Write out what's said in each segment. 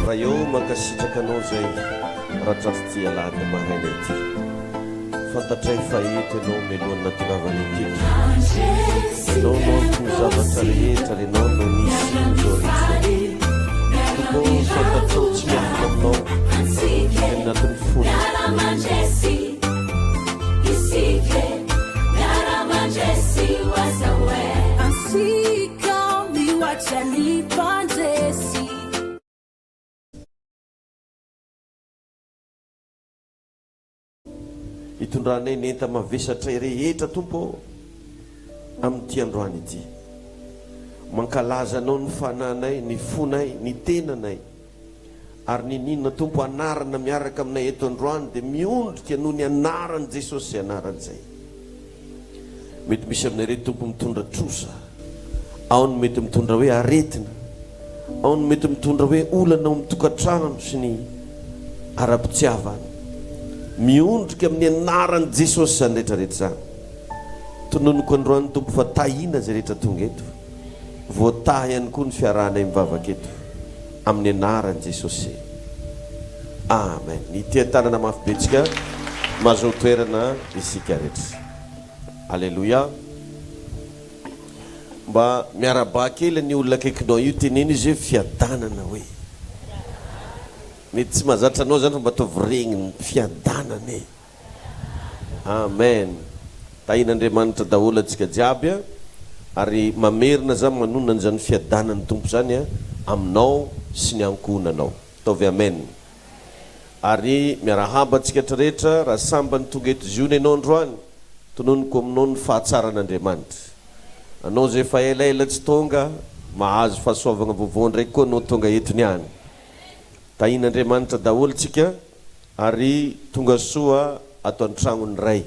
Ray ô, mankasitraka Anao izay raha tratr'ity alahady maraina ity. Fantatray fa eto Ianao mialohan'ny nahatongavanay teto. Ianao no anton'ny zavatra rehetra ary Ianao no nisian'izao rehetra izao. Tompo ô, fantatrao tsy miafina aminao ny anatin'ny fonay. Itondranay ny enta-mavesatray rehetra, Tompo ô, amin'ity androany ity. Mankalaza Anao ny fananay, ny fonay, ny tenanay. Ary niniana Tompo anarana miaraka aminay eto androany dia miondrika noho ny anaran'i Jesosy izay anarany izay. Mety misy aminay ireto Tompo mitondra trosa, ao ny mety mitondra hoe aretina, ao ny mety mitondra hoe olana ao amin'ny tokantrano sy ny ara-pitiavana. Miondrika amin'ny anaran'i Jesosy izany rehetra rehetra izany. Tononiko androany Tompo fa tahiana izay rehetra tonga eto. Voatahy ihany koa ny fiarahanay mivavaka eto amin'ny anaran'i Jesosy. Amen. Ny teha-tanana mafy be tsika mahazo toerana isika rehetra. Aleloia. Mba miarabà kely ny olona akaikinao io teneno izy hoe fiadanana hoe. Mety tsy mahazatra anao zany fa mba ataovy regniny fiadanana e. Amen Tahin'Andriamanitra daholo antsika jiaby a! Ary mamerina za manonona an'izany fiadanan'ny Tompo zany a aminao sy ny ankohonanao. Ataovy Amen. Ary miarahaba antsika rehetra raha sambany tonga eto Ziona ianao androany, tononiko aminao ny fahatsaran'Andriamanitra. Anao izay efa elaela tsy tonga, mahazo fahasoavagna vaovao ndraiky koa anao tonga eto niany. Tahin'Andriamanitra daholo tsika. Ary tonga soa ato an-tragnon'ny Ray.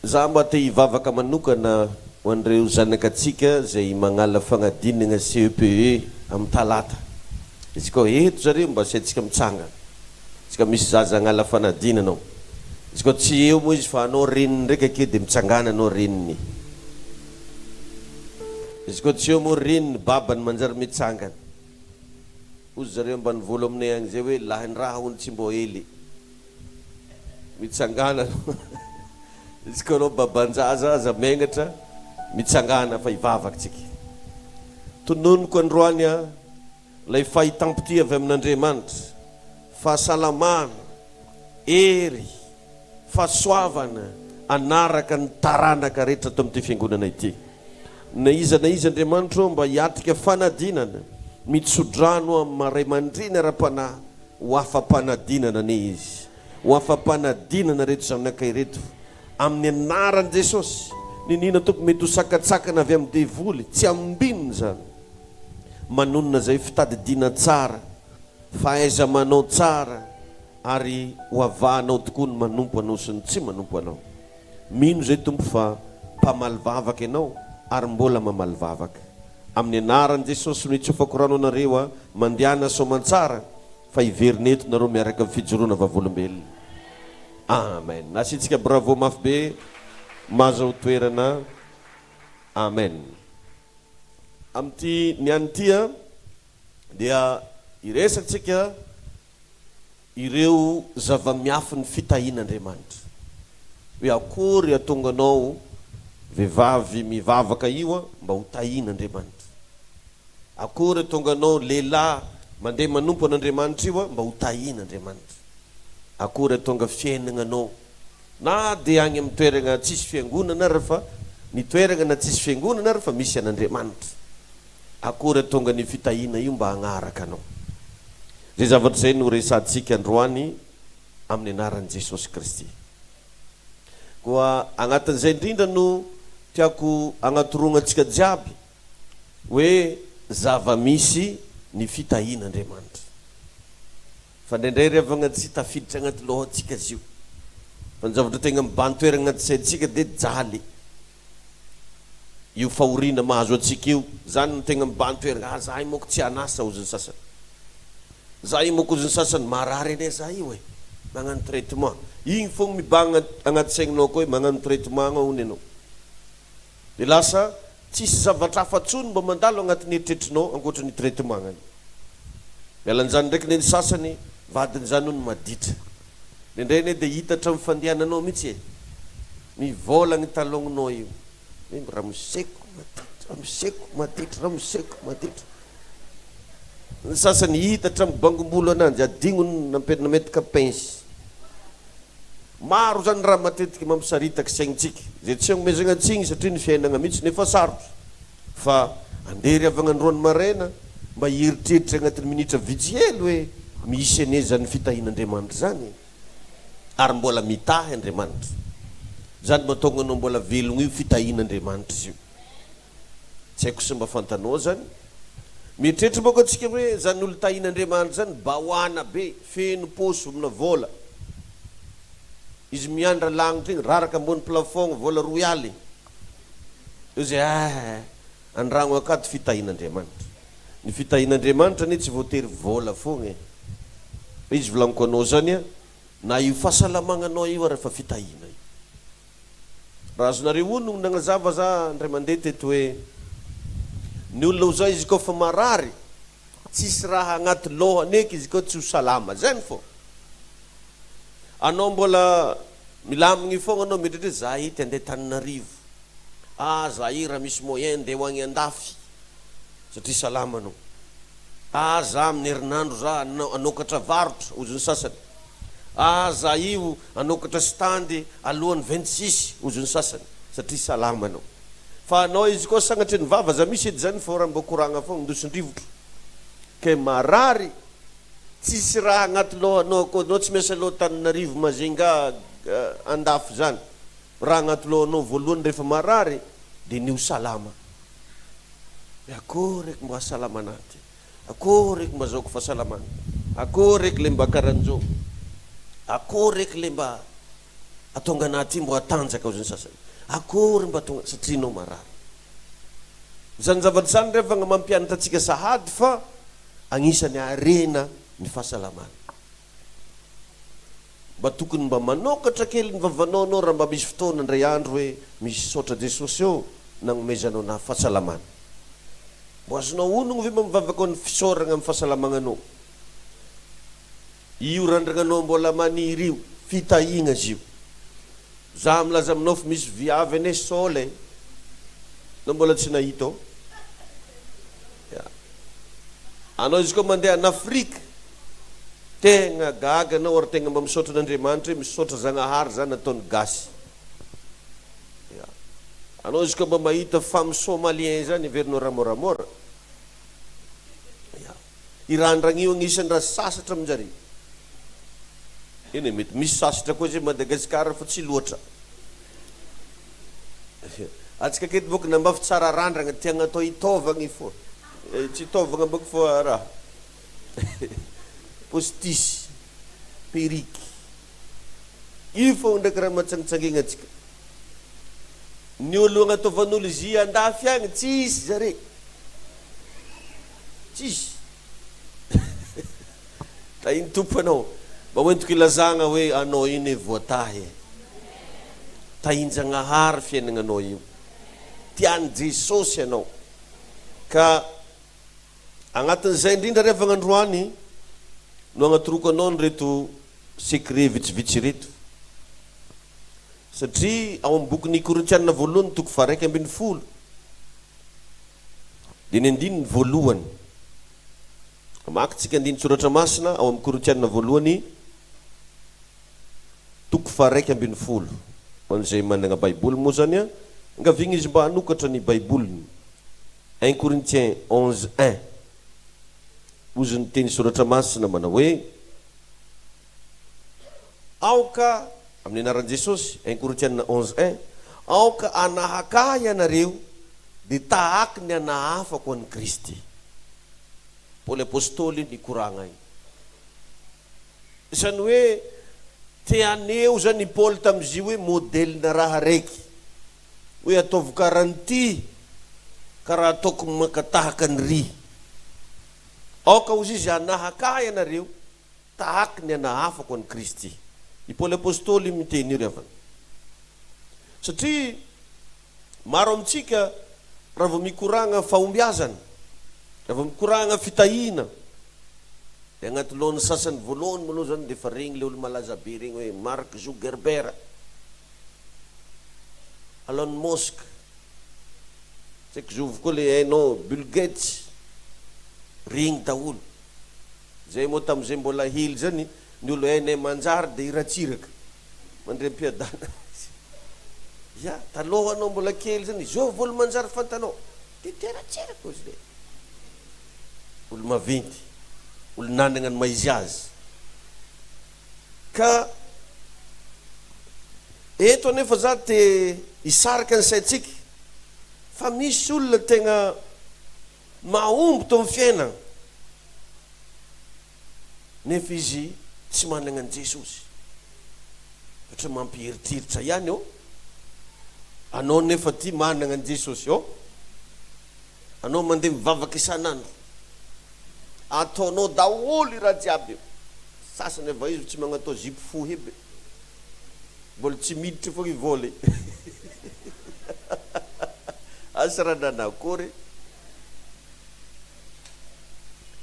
Za mba te hivavaka manokana ho an'ireo zanakatsika zay magnala fagnadinagna CEPE am talata. Izy koa eto zareo mba asaintsika mitsangana. Izy koa misy zaza hagnala fanadinana ao. Izy koa tsy eo moa izy fa anao reniny ndraiky ake de mitsangana anao reniny. Izy koa tsy eo moa reniny babany manjary mitsangana. Hozy zareo ambanivolo aminay agny zay hoe lahin-draha hono tsy mbô hely. Mitsangàna aloha. Izy koa anao baban-jaza aza megnatra, mitsangàna fa hivavaka tsika. Tononiko androany a lay fahitam-pitia avy amin'Andriamanitra, fahasalamana, hery, fahasoavana hanaraka ny taranaka rehetra ato amin'ity fiangonana ity. Na iza na iza Andriamanitra ô mba hiatrika fanadinana, mitsodrano amin'ny maha ray aman-dreny ara-panahy ho afa-panadinana anie izy. Ho afa-panadinana ireto zanaka ireto amin'ny anaran'i Jesosy. Niniana Tompo mety ho sakantsakana avy amin'ny devoly, tsy ambinina izany. Manonona izay fitadidiana tsara, fahaiza-manao tsara ary ho avahanao tokoa ny manompo Anao sy ny tsy manompo Anao. Mino izay Tompo fa mpamaly vavaka Ianao ary mbola mamaly vavaka. Amin'ny anaran'i Jesosy no itsofako rano anareo a, mandehana soamantsara fa hiverina eto nareo miaraka amin'ny fijoroana vavolombelona. Amen. Asiantsika bravo mafy be mahazo toerana. Amen. Amin'ity niany ity a dia hiresatsika ireo zava-miafin'ny fitahian'Andriamanitra. Hoe akory hahatonga anao vehivavy mivavaka io mba ho tahian'Andriamanitra. Akory hahatonga anao lehilahy mandeha manompo an'Andriamanitra io mba ho tahian'Andriamanitra. Akory hahatonga fiainana anao na dia any amin'ny toerana tsisy fiangonana ary fa ny toerana na tsisy fiangonana ary fa misy an'Andriamanitra. Akory hahatonga an'io fitahiana io mba hagnaraka anao. Izay zavatra izay no resahantsika androany amin'ny anaran'i Jesosy Kristy. Koa agnatin'izay indrindra no tiako agnatoroagna antsika jiaby hoe zava-misy ny fitahian'Andriamanitra. Fa indraindray ry havagna tsy tafiditra agnaty lohantsika izy io. Fa ny zavatra tegna mibahan-toeragna agnaty saintsika dia jaly. Io fahoriana mahazo antsika io, zany no tegna mibahan-toeragna, ah zahay manko tsy an'asa hozy ny sasany. Zahay manko hozy ny sasany, marary anie za io e, magnano traitement. Igny fogna mibahagna agnaty saigninao akao hoe magnano traitement agny hono enao. De lasa tsisy zavatra hafa tsony mba mandalo agnatin'ny eritreritrinao ankoatran'io traitement-gna io. Miala an'izany ndraiky ne ny sasany, vadin'izany hono maditra. Indraindray anie dia hita hatramin'ny fandehananao mihitsy e! Mivola ny talon-nao io. Hoe ramoseko maditra, ramoseko maditra, ramoseko maditra. Ny sasany hita hatramin'ny bangom-bolo ananjy, adignony nametaka pince. Maro zany raha matetika mampisaritaky saignintsika, izay tsy agnomezagna tsigny satria ny fiainagna mihitsy nefa sarotra. Fa andeha ry havagna androany maraina mba hieritreritra agnatin'ny minitra vitsy hely hoe misy anie zany fitahian'Andriamanitra zany e! Ary mbola mitahy Andriamanitra. Zany mahatonga anao mbola velogno io fitahian'Andriamanitra izy io. Tsy haiko sy mba fantanao zany. Mieritreritra manko antsika hoe zany olo tahin'Andriamanitra zany baoana be, feno paosy amina vola. Izy miandra lagnitra igny, raraka ambony plafond vola roialy. Eo zay ah, andragno akato fitahin'Andriamanitra. Ny fitahin'Andriamanitra anie tsy voatery vola fogna e. Fa izy volagniko anao zany a, na io fahasalamagnanao io ary efa fitahiana io. Raha azonareo onogno nagnazava za indray mandeha teto hoe ny olona ho za izy koa fa marary tsisy raha agnaty lôhany eky izy koa tsy ho salama zany fô anao mbola milamigny fogna anao mieritreritra hoe za ity andeha Tananarivo ah za i raha misy moyen ndeha ho agny andafy satria salama anao ah za amin'ny herinandro za hanokatra varotra hozy ny sasany Aza io hanokatra stand alohan'ny 26 hozy ny sasany satria salama anao. Fa anao izy koa sagnatry ny vava aza misy edy zany fa raha mba koragna fogna indosin-drivotro ke marary tsisy raha agnaty lohanao akao anao tsy miasa loha Antananarivo Majunga andafy zany raha agnaty lohanao voalohany rehefa marary de ny ho salama hoe akory eky mba hahasalama anah ty. Akory eky mba zaoko fahasalamana. Akory eky le mba karanjô. Akory eky le mba atonga anah aty mbo hatanjaka ozy ny sasany. Akory mba tonga satria enao marary. Izany zavatra izany re fa mampianatra antsika sahady fa agnisan'ny harena ny fahasalamana. Mba tokony mba manokatra kely ny vavanao anao raha mba misy fotoana indray andro hoe misaotra Jesosy ô nagnomezanao anah fahasalamana. Mbo azonao onogno ve mba mivavaka ho an'ny fisaoragna amin'ny fahasalamagnanao? Io randragnanao mbola maniry io, fitahiagna izy io. Za milaza aminao fa misy viavy anie sôla e! Anao mbola tsy nahita ô? Ya. Anao izy koa mandeha en Afrique, tegna gaga anao ary tegna mba misaotra an'Andriamanitra hoe misaotra Zagnahary za nataony gasy. Ya. Anao izy koa mba mahita femme somalien zany heverinao raha moramora. Ya. I randragna io agnisan'ny raha sasatra aminjare. Eny e, mety misy sasatra koa zay Madagascar fa tsy loatra. Antsika aketo bôka na mba tsara randragna tiagna atao itaovagna fô. Tsy itaovagna bôka fa raha. Postisy, perruque. Io fô ndraiky raha mahatsangitsangegna antsika. Ny olo agnataovan'olo izy andafy agny tsisy zare. Tsisy. Tahin'ny Tompo anao. Mba hoentiko ilazagna hoe anao io ne voatahy e. Tahin-Jagnahary fiainagnanao io. Tian'i Jesosy anao. Ka agnatin'izay indrindra ry havagna androany no agnatoroko anao an'ireto secret vitsivitsy ireto. Satria ao amin'ny bokin'ny Korintiana voalohany toko faha-11 dia ny andininy voalohany. Hamaky tsika andinin-tsoratra masina ao amin'ny Korintiana voalohany toko faha-11. Ho an'izay manana Baiboly moa izany an, angaviana izy mba hanokatra ny Baiboliny. Un Corinthiens 11 un. Hozy ny teny soratra masina manao hoe, Aoka, amin'ny anaran'i Jesosy, un Korintiana 11 un, aoka hanahaka ahy ianareo, dia tahaky ny hanahafako an'i Kristy. Paoly Apostoly nikoragna io. Izany hoe te haneho zany i Paoly tamin'izy io hoe modelina raha raiky. Hoe ataovy karaha an'ity, karaha ataoko maka tahaka an'iry. Aoka hozy izy hanahaka ahy ianareo, tahaky ny anahafako an'i Kristy. I Paoly Apostoly io miteny io ry havana. Satria maro amintsika raha vao mikoragna fahombiazana, raha vao mikoragna fitahiana, Dia agnaty lohan'ny sasany voalohany moa aloha zany dia efa regny le olo malaza be regny hoe Mark Zuckerberg, Elon Musk, tsy haiko zovy koa le hainao, Bill Gates, regny daholo. Zay moa tamin'izay mbola hely zany, ny olo hainay manjary dia i Ratsiraka, Mandriampiadana. Ya, taloha anao mbola kely zany, zovy olo manjary fantanao? Didier Ratsiraka ozy le. Olo maventy, olo nanagna ny maha izy azy. Ka eto anefa za te hisarika ny saintsika fa misy olona tegna mahomby teo amin'ny fiainagna nefa izy tsy managna an'i Jesosy. Ohatra mampieritreritra ihany ô. Anao nefa ty managna an'i Jesosy ô. Anao mandeha mivavaka isan'andro. Ataonao daholo i raha jiaby io. Sasany ava izy tsy magnatao zipo fohy eby. Mbola tsy miditra fogna i vola e. Asa raha nanakory.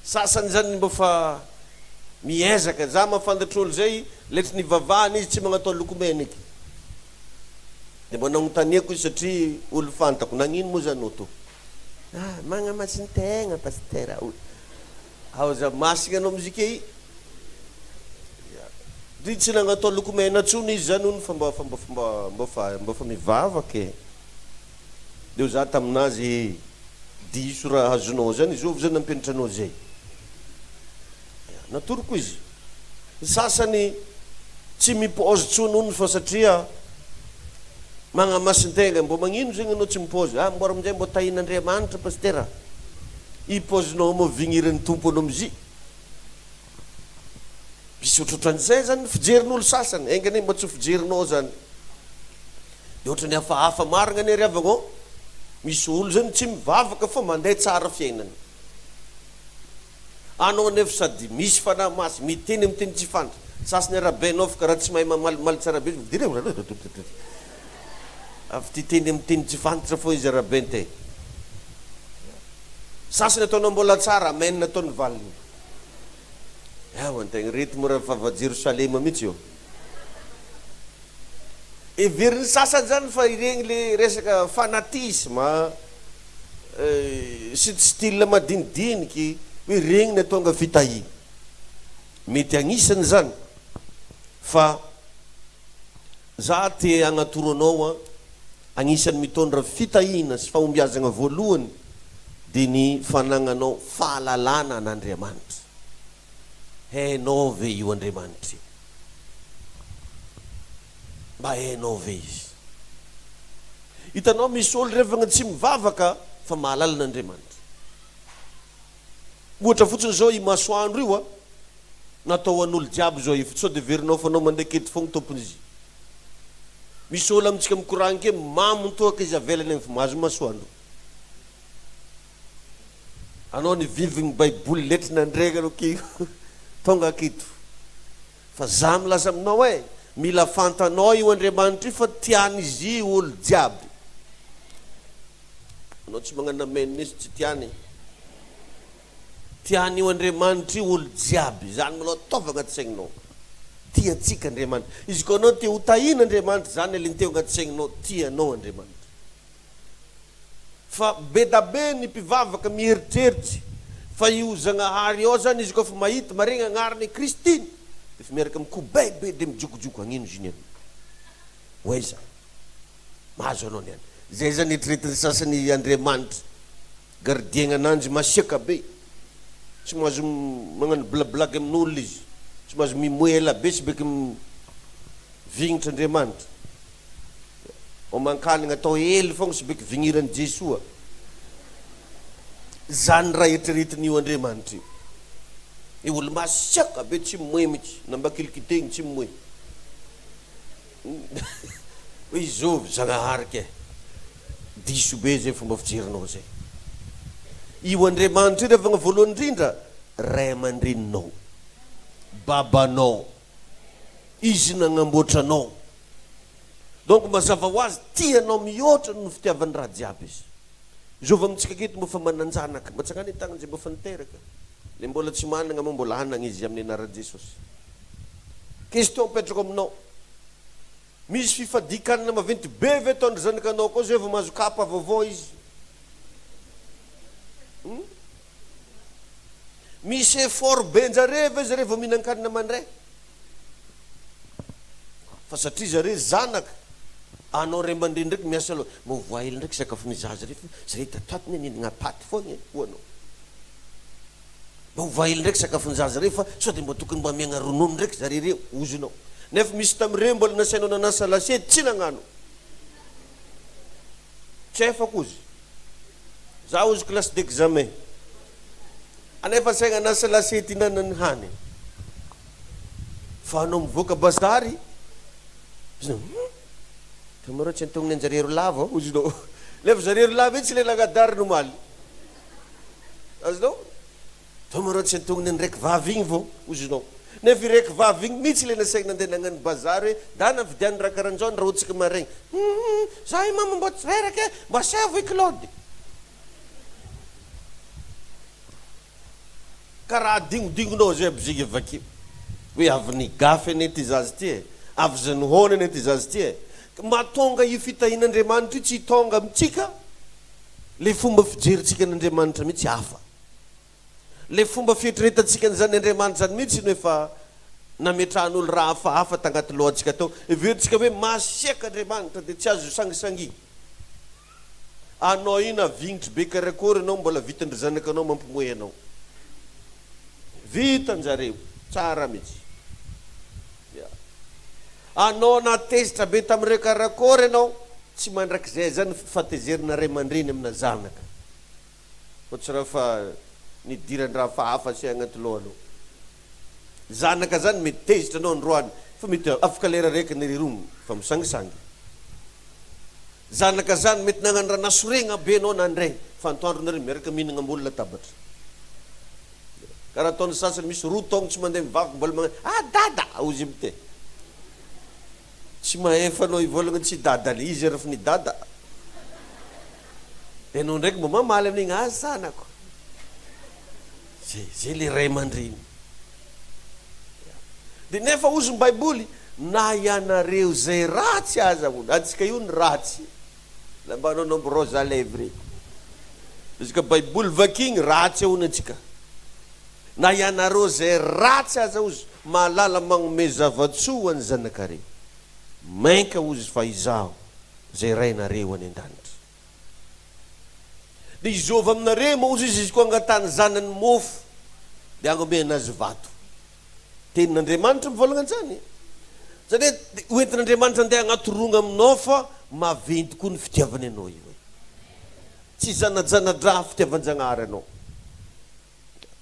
Sasany zany mba fa miezaka. Za mahafantatr olo zay, letry nivavahana izy tsy magnatao lokomena eky. Dia mba nagnontaniako izy satria olo fantako, nagnino moa zany oto? Ah, magnamasin-tegna Pasitera hoy. Ao aza masigna anao mizika i. Ndry tsy nagnatao lokomena tsony izy zany hono fa mba fa mba fa mba mba fa mba fa mivavaka e. Dia hoy za taminazy e, diso raha azonao zany, zovy zany nampianatra anao zay? Natoroko izy. Ny sasany tsy mi-pause tsony hono fa satria magnamasin-tegna. Mbô magnino zegny anao tsy mi-pause? Ah, mbôra aminjay mbô tahin'Andriamanitra Pasitera. I pause-nao moa vigniran'ny Tompo anao mizi. Misy ohatrohatran'izay zany ny fijerin'olo sasany. Enga anie mba tsy ho fijerinao zany. Dia ohatran'ny hafahafa marigna anie ry havagna ô. Misy olo zany tsy mivavaka fa mandeha tsara fiainany. Anao anefa sady misy fanahy masina, miteny amin'ny teny tsy fantatra, sasany arahabainao fa karaha tsy mahay mamalimaly tsara be izy, avy tia teny amin'ny teny tsy fantatra foana izy arahabain te. Sasany ataonao mbola tsara, amen ataony valiny. Ao antegna reto moa raha vava Jerosalema mihitsy io. Heverin'ny sasany zany fa ireny le resaka fanatisme sy style madinidiniky hoe ireny no tonga fitahiana. Mety agnisany zany fa za te hagnatoro anao an, agnisan'ny mitondra fitahiana sy fahombiazagna voalohany de ny fanagnanao fahalalana an'Andriamanitra. Hainao ve io Andriamanitra io? Mba hainao ve Izy? Hitanao misy olo revagna tsy mivavaka fa mahalala an'Andriamanitra. Ohatra fotsiny zao i masoandro io a, natao ho an'olo jiaby zao io fa sao de heverinao fa anao mandeha kety fogna tompon'izy. Misy olo amintsika mikoragna ke mamo toaka izy avelany agny fa mahazo masoandro. Anao nivivigny baiboly letry nandregny anao ki tonga aketo. Fa za milaza aminao e, mila fantanao io Andriamanitra io fa tian'izy olo jiaby. Anao tsy magnano amen izy tsy tiany. Tian'io Andriamanitra io olo jiaby. Zany maloha ataovy agnaty saigninao. Tia antsika Andriamanitra. Izy koa anao te ho tahin'Andriamanitra zany alinteo agnaty saigninao, tia anao Andriamanitra. Fa bedabe ny mpivavaka mieritreritry fa io Zagnahary io zany izy koa fa mahita maregny agnarany Kristy de fa miaraka mikobay be de mijokojoko hagnino izy iny ho aiza mahazo anao niany zay zany eritreretin'ny sasany Andriamanitra gardien ananjy masiaka be tsy mahazo magnano blague amin'olo izy tsy mahazo mimoe ela be sy beky Vignitra Andriamanitra. Homan-kanigna atao hely fogna sy beky vigniran'i Jesoa. Zany raha eritreretin'io Andriamanitra io. Io olo masiaka be tsy mimoe mihitsy, na mba kilikitegny tsy mimoe. Hoe izovy Zagnahary ke. Diso be zay fomba fijerinao zay. Io Andriamanitra io rehefa voalohany indrindra ray aman-dreninao, babanao. Izy nagnamboatra anao. Donc mazava ho azy tia anao mihoatra noho ny fitiavany raha jiaby Izy. Zovy amintsika aketo mba fa manan-janaka, mba tsangano ny tagnany zay mba fa niteraka. Le mbola tsy managna moa mbola hanagna izy amin'ny anaran'i Jesosy. Question apetrako aminao, misy fifadian-kanina maventy be ve ataon-dry zanakanao akao zay vao mahazo kapa vaovao izy? Hum? Misy effort be njare ve zare vao mihinan-kanina mandray? Fa satria zare zanaka, anao ray aman-dreny ndraiky miasa loha, mba voahely ndraiky sakafon'ny zaza re fa zare tatatiny anie mihinagna paty foagna e, hoy anao. Mba voahely ndraiky sakafon'ny zaza re fa sao dia mba tokony mba amiagna ronono ndraiky zare re, ozonao. Nefa misy tamin'ireo mbola nasainao nanasa lasiety tsy nagnano. Tsy haifako ozy. Za ozy classe d'examen. Anefa asaigna anasa lasiety hinanany hany. Fa anao mivoaka bazary, izy hum, fa mareo tsy antognony anjareo ry lava ozy nao. Nefa zareo ry lava io tsy le nagnadary nomaly. Azonao? Fa mareo tsy antognony an'iraiky vavy igny vao ozy nao. Nefa iraiky vavy igny mihitsy le nasaigny nandeha nagnano bazary hoe ndana vidiano raha karan'izao andrahoantsika maraigny. Hum, za i mama mbô tsy reraka e, mba asaivo i Claude. Ka raha adingodingonao zay aby zegny avakeo hoe avy nigafy anie ty zaza ty e, avy zanohona anie ty zaza ty e, mahatonga io fitahian'Andriamanitra io tsy hitonga amintsika, le fomba fijerintsika an'Andriamanitra mihitsy hafa. Le fomba fieritreretantsika an'izany Andriamanitra zany mihitsy no efa nametrahan'olo raha hafahafa tagnaty lohantsika tao. Heverintsika hoe masiaka Andriamanitra dia tsy azo sangisangiana. Anao io na vignitry be karakory anao mbola vitan-dry zanakanao mampimoehy anao. Vitan-jareo tsara mihitsy. Ya. Anao na tezitra be tamin'ireo karakory anao, tsy mandrakizay zany fahatezerana ray aman-dreny amina zanaka. Fa tsy raha fa nidiran-draha hafahafa sy agnaty lohanao. Zanaka zany mety tezitra anao androany fa mety afaka lera raiky ny rirony fa misangisangy. Zanaka zany mety nagnano raha nasoregna be anao nandray fa antoandro nareo miaraka mihinagna ambony latabatra. Karaha ataon'ny sasany misy roa taogno tsy mandeha mivavaka mbola magnano ah dada hozy mite. Tsy mahefa anao hivolagna tsy dadany izy ary efa nidada. Dia anao ndraiky mba mamaly amin'igny ah zanako. Zay, zay le ray aman-dreny. Dia nefa hozy ny baiboly, na ianareo zay ratsy aza hono, antsika io ny ratsy, lambanao ny rose à lèvres. Izy ka baiboly vakigny ratsy hono antsika. Na ianareo zay ratsy aza hozy, mahalala magnome zava-tsoa ho an'ny zanakareo. Mainka hozy fa izaho zay rainareo any an-danitra. Dia hizôva aminareo moa hozy izy, izy koa angatahany zanany mofo, dia agnomehana azy vato. Tenin'Andriamanitra mivolagna an'izany. Zany hoe ho entin'Andriamanitra andeha agnatorogna aminao fa maventy koa ny fitiavany anao io e. Tsy zanajanadraha fitiavan-jagnahary anao.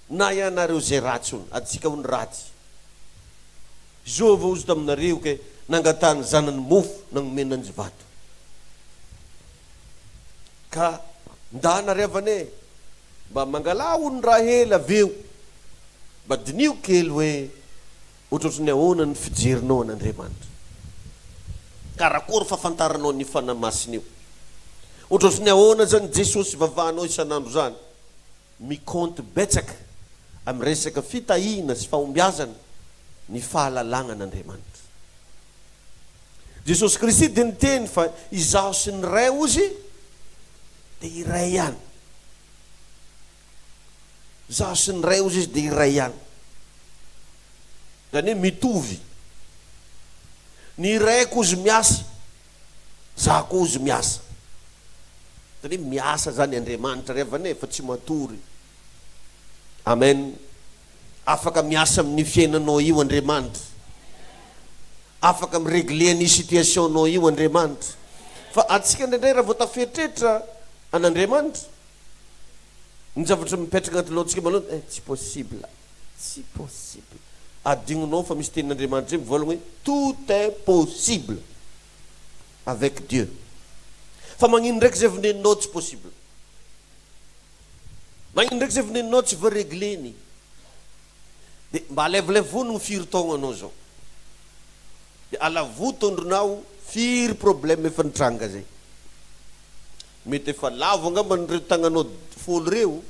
Na ianareo izay ratsy hono, antsika hono ratsy. Zôva hozy taminareo ke nangatahan'ny zanany mofo nagnomena anjy vato. Ka ndana ry havana e, mba mangalà hono raha hely avy eo, mba diniho kely hoe ohatrohatry ny ahoana ny fijerinao an'Andriamanitra. Karakory fahafantaranao an'io Fanahy Masina io. Ohatrohatry ny ahoana zany Jesosy ivavahanao isan'andro zany. Mikaonty betsaka amin'ny resaka fitahiana sy fahombiazana ny fahalalagna an'Andriamanitra. Jesosy Kristy dia niteny fa Izaho sy ny Ray hozy dia iray ihany. Izaho sy ny Ray hozy izy dia iray ihany. Izany hoe mitovy. Ny Raiko hozy miasa. Za koa ozy miasa. Zany hoe miasa zany Andriamanitra ry havana e, fa tsy matory. Amen. Afaka miasa amin'ny fiainanao io Andriamanitra. Afaka mi-regler ny situation-nao io Andriamanitra. Fa antsika indraindray raha vao taferitreritra an'Andriamanitra, ny zavatra mipetraka anaty lohantsika voalohany, eh tsy possible. Tsy possible. Adignonao fa misy tenin'Andriamanitra zay mivolagna hoe tout est possible avec Dieu. Fa magnino ndraiky zay voneninao tsy possible? Magnino ndraiky zay voneninao tsy voa-regleny? De mba alaivolaivono firy taogno anao zao. De alavoa tondronao firy problème efa nitranga zay. Mety efa lavo angambany reo tagnanao folo reo.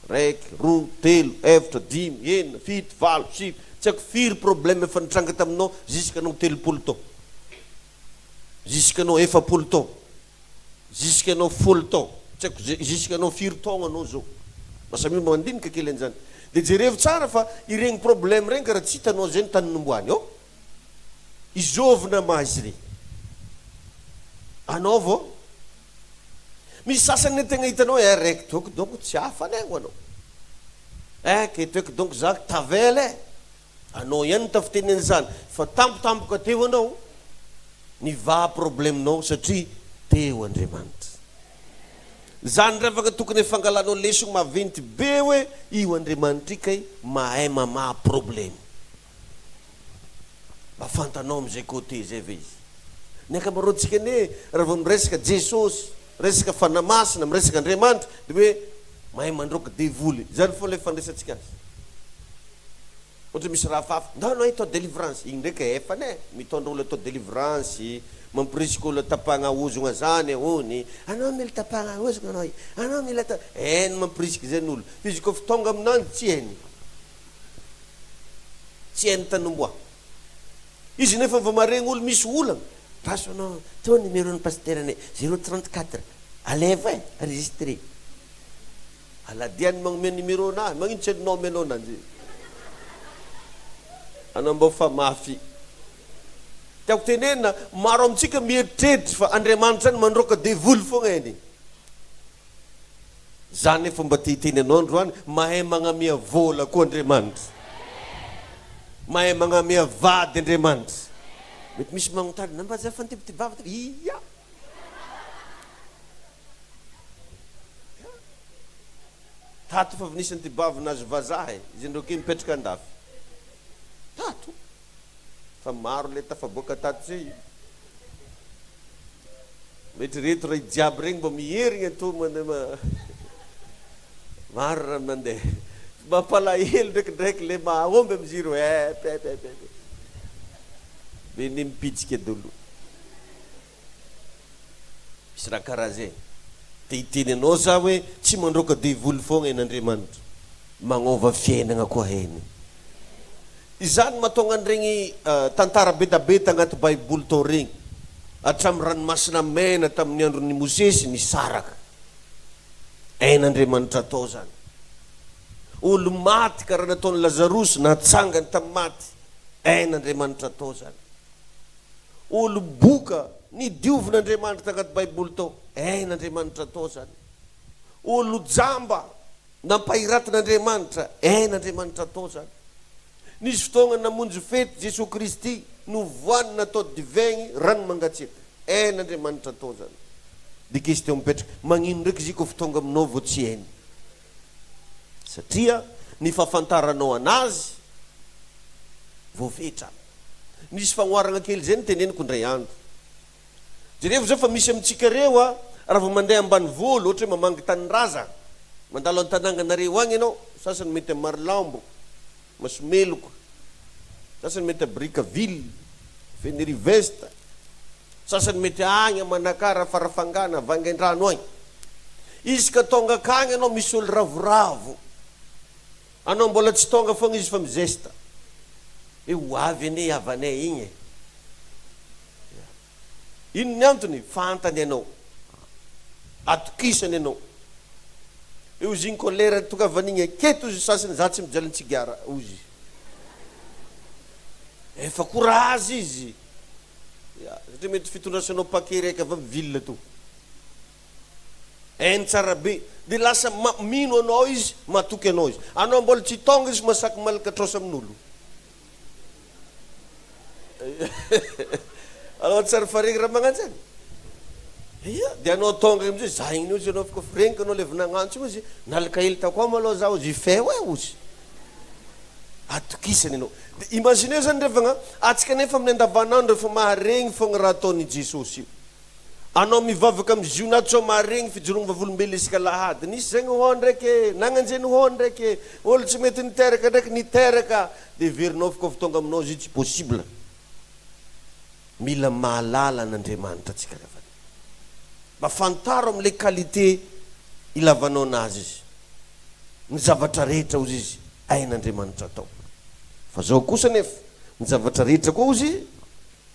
Raiky, roa, telo, efatra, dimy, enina, fito, valo, sivy, tsy haiko firy problème efa nitranga taminao jusque anao 30 taona, jusque anao 40 taona, jusque anao 10 taona, tsy haiko jusque anao firy taogna anao zao. Mba samia mba mandinika kely an'izany. De jerevo tsara fa iregny problème regny karaha tsy hitanao zay ny tany nomboany ô. Izôvina ma izy regny? Anao vao? Misy sasany ne tegna hitanao eh raiky toeky donko tsy hafa ane ho anao. Eh ke toeky donko za tavela eh. Anao ihany no tafiteny an'izany fa tampotampoka teo anao nivaha problème-nao satria teo Andriamanitra. Zany ndray afaka tokony fangalanao lesogno maventy be hoe io Andriamanitra io kay mahay mamaha problème. Mba fantanao amin'izay côté izay ve izy? Ny ankamaroantsika anie raha vao miresaka Jesosy, miresaka Fanahy Masina, miresaka Andriamanitra dia hoe mahay mandroaka devoly. Izany foana ilay fandraisantsika azy. Ohatra misy raha hafahafa, ndao anao atao délivrance, igny ndraiky efany e, mitondra olo atao délivrance, mamporisika olo tapahagna ozogna zany hony, anao mila tapahagna ozogna anao, anao mila atao, hainy mamporisika zay ny olo, fa izy kôfa tonga aminanjy tsy hainy. Tsy hainy tanomboa. Izy nefa vao maregny olo misy olagna, paso anao tô numéro ny pasiteranay, zéro 34, alefa e, enregistré. Aladiany magnome numéro nahy, magnino tsy hainao omenao nanjy? Anao mbô fa mafy. Tiako tenenina, maro amintsika mieritreritry fa Andriamanitra zany mandroaka devoly fogna eny. Za nefa mba te hiteny anao androany, mahay magnamia vôla koa Andriamanitra. Mahay magnamia vady Andriamanitra. Mety misy magnontany, na mba za fa nitebitebavy teo, ia! Tato fa avy nisy antibavy nahazo vazaha e, izy ndreo ke mipetraka andafy. Tato. Fa maro le tafaboaka tato zay. Mieritrreto raha i jiaby regny mba miherigna tô mandeha ma maro raha mandeha. Mampalahelo ndraikindraiky le mahomby am ziro eh pe pe pe. Be ny mipitsika dolo. Misy raha karaha zay. Te hiteny anao za hoe tsy mandroaka devoly foagna en'Andriamanitra. Magnova fiainagna koa hainy. Izany mahatonga an'iregny tantara be da be tagnaty baiboly tao regny. Hatramin'ny ranomasina mena tamin'ny andron'i Mosesy nisaraka. Hain'Andriamanitra atao zany. Olo maty karaha nataon'i Lazarosy natsangany tamin'ny maty. Hain'Andriamanitra atao zany. Olo boka nidiovin'Andriamanitra tagnaty baiboly tao. Hain'Andriamanitra atao zany. Olo jamba nampahiratin'Andriamanitra. Hain'Andriamanitra atao zany. Nisy fotoagna namonjy fety Jesoa Kristy, novoany natao divaigny rano mangatsiaka. Hain'Andriamanitra atao zany. De question mipetraka, magnino ndraiky izy kôfa tonga aminao vao tsy hainy? Satria ny fahafantaranao anazy voafetra. Nisy fagnoharagna kely zay noteneniko indray andro. Jerevo zao fa misy amintsika reo a, raha vao mandeha ambanivolo, ohatra hoe mamangy tanindrazana, mandalo an-tanàgnanareo agny ianao, sasany mety a Marolambo, Masomeloka, sasany mety a Brickaville, Fenerive-Est, sasany mety agny a Manakara, Farafangana, Vangaindrano agny. Izy ka tonga akagny ianao misy olo ravoravo, anao mbola tsy tonga fogna izy fa mizesta hoe ho avy anie havanay igny e. Ino ny antony? Fantany ianao. Atokisany ianao. Eo izy igny koa lera tongavan'igny aketo ozy sasany za tsy mijaly tsigara ozy. Efa courage izy. Ya, satria mety fitondrasanao paquet raiky avy amy ville to. Hainy tsara be. De lasa mino anao izy, matoky anao izy. Anao mbola tsy tonga izy masaky malaka trosa amin'olo. Anao tsy ary faregny raha magnano zany? Ia, de anao tonga amizay, za igny ozy anao fa regniko anao le avy nagnantso igny ozy, nalaka hely takao malôha za ozy, ifeo e ozy. Atokisany anao. De imagineo zany revagna, atsika nefa amin'ny andavanandro efa maharegny fogna raha ataon'i Jesosy io. Anao mivavaka amin'ny ziona tsao maharegny fijoroagna vavolombelo isaka alahady. Nisy zegny hô ndraiky e, nagnanjeny hô ndraiky e, olo tsy mety niteraka ndraiky niteraka. De heverinao fa kôfa tonga aminao izy io tsy possible. Mila mahalala an'Andriamanitra tsika ry havana. Mba fantaro amle qualité ilavanao anazy izy. Ny zavatra rehetra hozy izy hain'Andriamanitra atao. Fa zao kosa anefa, ny zavatra rehetra koa hozy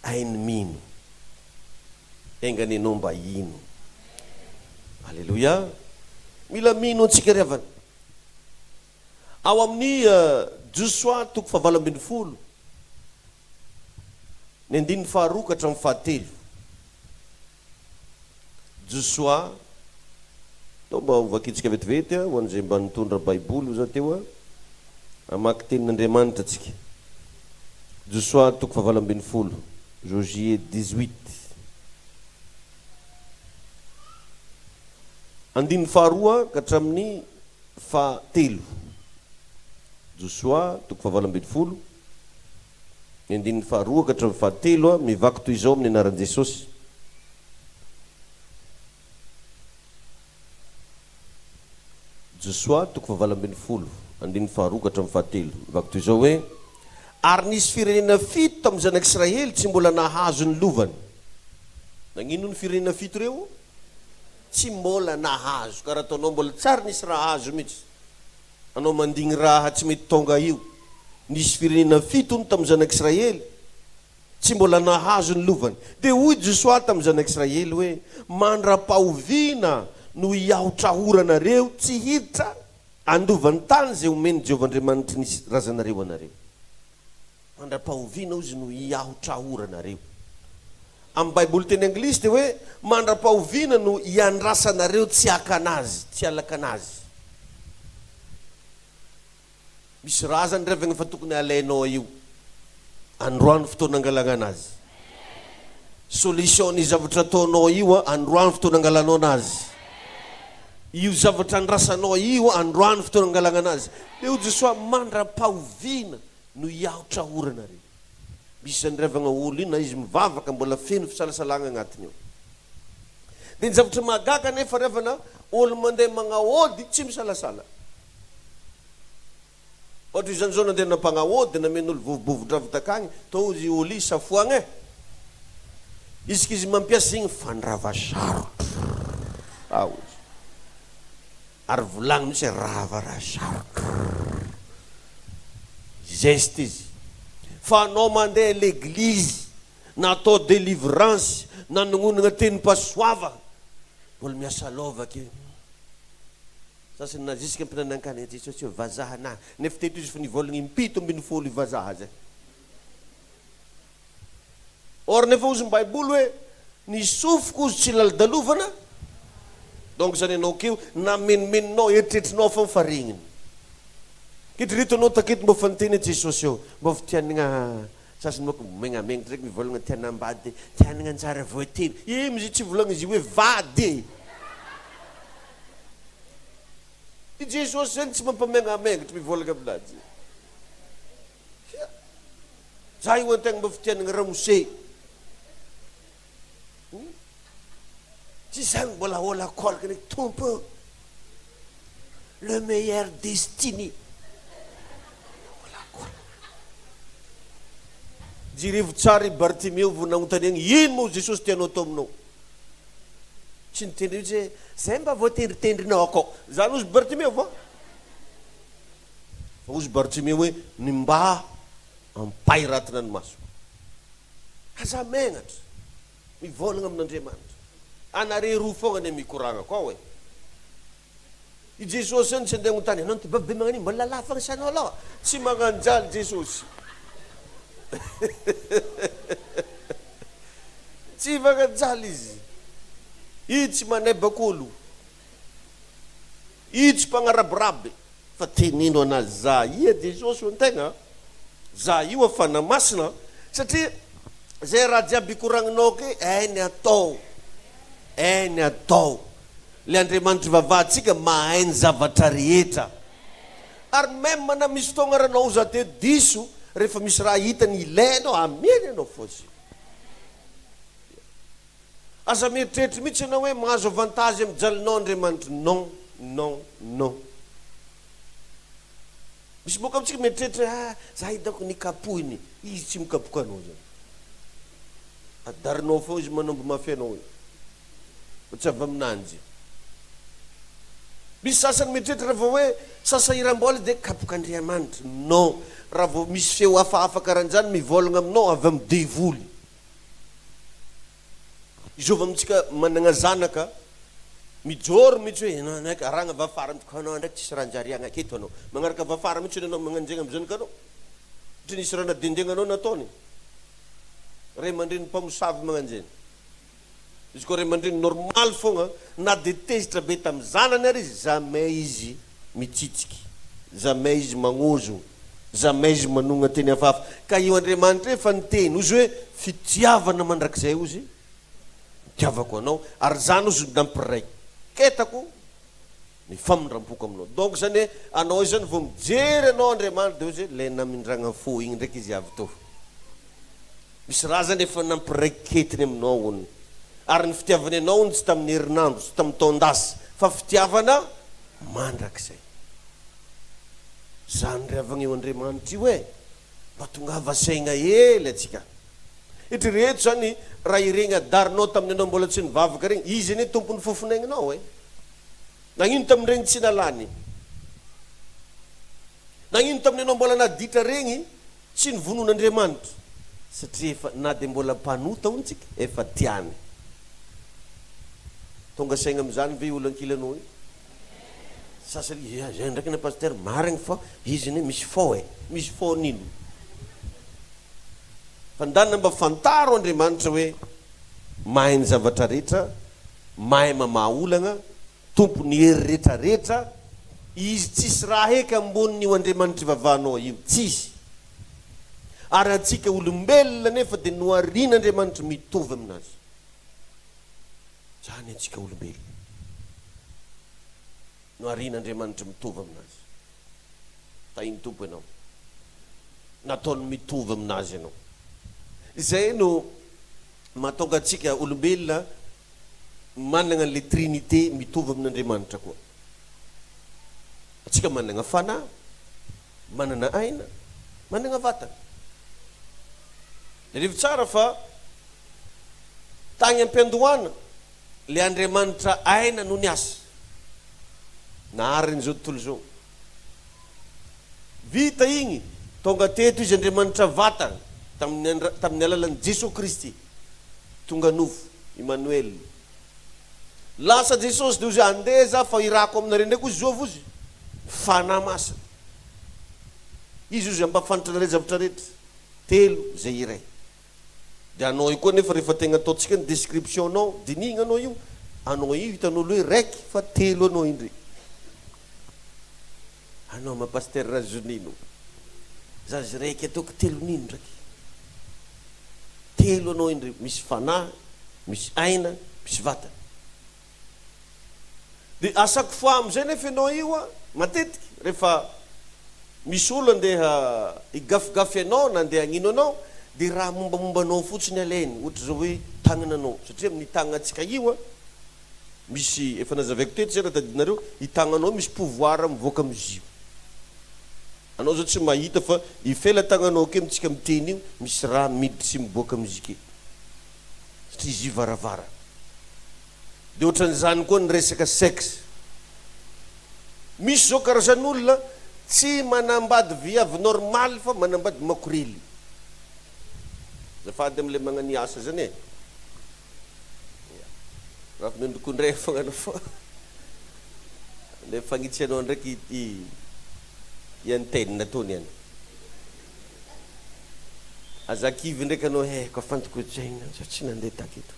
hain'ny mino. Enga anie ianao mba hino. Aleloia. Mila mino antsika ry havana. Ao amin'ny Josoa toko fahavalo 18, ny andininy faharoa ka hatramin'ny fahatelo. Josoa, Atao mba ho vakintsika vetivety ho an'izay mba nitondra Baiboly hoy za teo, hamaky tenin'Andriamanitra tsika. Josoa toko fahavalo 18, Josie 18. Andininy faharoa ka hatramin'ny fahatelo. Josoa toko fahavalo 18. Ny andininy faharoa ka hatramin'ny fahatelo, mivaky toy izao amin'ny anaran'i Jesosy. Josoa toko fahavalo 18, andininy faharoa ka hatramin'ny fahatelo, mivaky toy izao hoe, Ary nisy firenena fito tamin'ny zanak'Israely tsy mbola nahazo ny lovany. Nagnino ny firenena fito ireo? Tsy mbola nahazo. Karaha ataonao mbola tsy ary nisy raha azo mihitsy. Anao mandigny raha tsy mety tonga io. Nisy firenena fito hono tamin'ny zanak'Israely tsy mbola nahazo ny lovany. Dia hoy Josoa tamin'ny zanak'Israely hoe, Mandra-pahoviana no hiahotrahoranareo tsy hiditra handova ny tany izay omen'i Jehovah Andriamanitry ny razanareo anareo? Mandra-pahoviana hozy no hiahotrahoranareo? Amin'ny Baiboly teny anglisy dia hoe mandra-pahoviana no hiandrasanareo tsy haka anazy, tsy halaka anazy. Misy raha zany revegna fa tokony alainao io. Androany fotoana angalagna anazy. Solution ny zavatra ataonao io androany fotoana angalanao anazy. Io zavatra andrasanao io androany fotoana angalagna anazy. Dia hoy Josoa mandra-pahoviana no hiahotra orana re. Misy zany revagna olo io na izy mivavaka mbola feno fisalasalagna agnatiny ao. Dia ny zavatra mahagaga anefa revana olo mandeha magnaody tsy misalasala. Ohatra izany zao nandeha nampagnaody namen'olo vovobovo-dravy takagny tô izy olo i safoagna e. Isaka izy mampiasa igny fandrava sarotra ao izy. Ary volagny mihitsy hoe rava raha sarotra. Geste izy. Fa anao mandeha l'église na atao délivrance na nognonagna tenim-pahasoavagna mbola miasa lova ake. Sasany na jusque mpinanankany an'i Jesosy hoe vazaha na nefa teto izy fa nivolagna impito 12 io vazaha zay. Or nefa ozy ny baiboly hoe ny sofiko ozy tsy lalodalovana donc zany anao keo na menomenonao eritreritrinao foagna fa regniny. Ketrireto anao taketo mba fa niteny Jesosy eo mba fitianigna sasany manko megnamenatra ndraiky mivolagna te hanambady te hanagna anjara voatery ino izy tsy volagna izy hoe vady e! I Jesosy zany tsy mampamegnamegnatra mivolagna aminazy. Hia! Za io antegna mba fitianagna ramose. Hum? Tsy zany mbola holakolaka ny Tompo. Le meilleur destiny. Holakolaka. Jerevo tsara i Bartimeo vao nagnontaniagna ino moa Jesosy tianao atao aminao. Tsy niteny mihitsy hoe zay mba voatendritendrinao akao. Zany hozy Bartimeo va? Fa hozy Bartimeo hoe ny mba ampahiratina ny masoko. Aza megnatra. Mivolagna amin'Andriamanitra. Anare roa fogna anie mikoragnako ao e. I Jesosy zany tsy andeha hagnontany anao ty bebe magnan'io mbola lafo agnisanao aloha. Tsy magnanjaly Jesosy. Tsy magnanjaly izy. Izy tsy manebaka olo. Izy tsy mpagnarabiraby. Fa teneno anazy za ia Jesosy ho antegna za io a Fanahy Masina satria zay raha jiaby ikoragninao ke hainy atao hainy atao le Andriamanitra ivavahantsika mahay ny zavatra rehetra ary meme na misy fotoagna ary anao za de diso rehefa misy raha hitany ilainao ameny anao fô izy Aza mieritreritra mihitsy ianao hoe mahazo avantage amin'ny jalinao Andriamanitra. Non, non, non. Misy boka amintsika mieritreritra hoe ah, za hitako nikapohiny. Izy tsy mikapoka anao zany. Adarinao foana izy manombo mafy anao io. Fa tsy avy aminanjy. Misy sasany mieritreritra raha vao hoe sasahiram-bola dia kapok'Andriamanitra. Non. Raha vao misy feo hafahafa karan'izany mivolagna aminao avy amin'ny devoly. Izôva amintsika managna zanaka, mijôro mihitsy hoe enao ndraiky arahagna avy afara mihitsy, ka anao ndraiky tsisy raha anjariagna aketo anao. Magnaraka avy afara mihitsy anao magnanjegny amin'ny zanakanao. Satria nisy raha nadendegna anao nataony. Ray aman-dreny mpamosavy magnanjegny. Izy koa ray aman-dreny normal fogna na de tezitra be tamin'ny zanany ary izy jamais izy mitsitsiky, jamais izy magnozogno, jamais izy manogna teny hafahafa, ka io Andriamanitra io efa niteny ozy hoe fitiavana mandrakizay ozy nitiavako anao ary zany ozy nampiraiketako ny famindrampoko aminao, donc zany hoe anao io zany vao mijery anao Andriamanitra de ozy hoe le namindragna fo igny ndraiky izy avy teo. Misy raha zany efa nampiraiketiny aminao hono. Ary ny fitiavany anao hono tsy tamin'ny herinandro, tsy tamin'ny taon-dasa, fa fitiavana mandrakizay. Zany ry havagna io Andriamanitra io e! Mba tongava saigna hely atsika. Eritrereto zany raha iregny adarinao tamin'ny anao mbola tsy nivavaka regny, izy anie tompon'ny fofon'aigninao e! Nagnino tamin'iregny tsy nalany? Nagnino tamin'ny anao mbola naditra regny Tsy ny vonon'Andriamanitra, satria efa na dia mbola mpanota hono tsika, efa tiany. Tonga saigna amin'izany ve io olo ankilanao io? Sasany, ia, zay ndraiky anie Pasteur, marigny fa izy anie misy faux e. Misy faux n'ino? Fa ndana mba fantaro Andriamanitra hoe mahay ny zavatra rehetra, mahay mamaha olagna, Tompon'ny hery rehetra rehetra Izy tsisy raha heky ambonin'io Andriamanitra ivavahanao io tsisy ary antsika olombelona nefa dia noharian'Andriamanitra mitovy aminazy zany antsika olombelona noharian'Andriamanitra mitovy aminazy tahin'ny Tompo ianao nataony mitovy aminazy ianao izay no mahatonga antsika olombelona managna an'le trinité mitovy amin'Andriamanitra koa. Antsika managna fanahy, manana aina, managna vatana. Jereo tsara fa tagny am-piandohana le Andriamanitra aina no niasa, nahary an'izao tontolo izao. Vita igny, tonga teto Izy Andriamanitra vatana tamin'ny tamin'ny alalan'i Jesoa Kristy. Tonga nofo, Imanoela. Lasa Jesosy dia hozy andeha za fa irako aminareo ndraiky hozy zovy hozy Fanahy Masina. Izy hozy hampafantra anareo zavatra rehetra. Telo zay iray. Dia anao io koa nefa rehefa tegna ataontsika ny description nao, dinihigna anao io, anao io hitan'olo hoe raiky fa telo anao indray. Anao ma Pasteur Razonino. Zaza raiky ataoko telonino ndraiky. Telo anao indray, misy fanahy, misy aina, misy vatana. Dia à chaque fois amin'izay nefa ianao io an, matetika rehefa misy olo andeha higafigafy anao na andeha hagnino anao dia raha mombamomba anao fotsiny alainy, ohatra izao hoe tagnananao, satria amin'ny tagnantsika io an, Misy, efa nazavaiko teto zay raha tadidinareo, i tagnanao misy pouvoir mivoaka amin'izy io. Anao zao tsy mahita fa i fela tagnanao ake amintsika miteny io misy raha miditry sy miboaka amin'izy ike. Satria izy io varavara. De ohatran'izany koa ny resaka sexe. Misy zao karazan'olona tsy manambady viavy normal fa manambady makorely. Azafady amle magnania asa zany e. Raha mendriko indray fagnano fa le fagnitsianao ndraiky ity i antenne tony any. Aza kivy ndraiky anao eh ka fantako tsaigna za tsy nandeha taketo.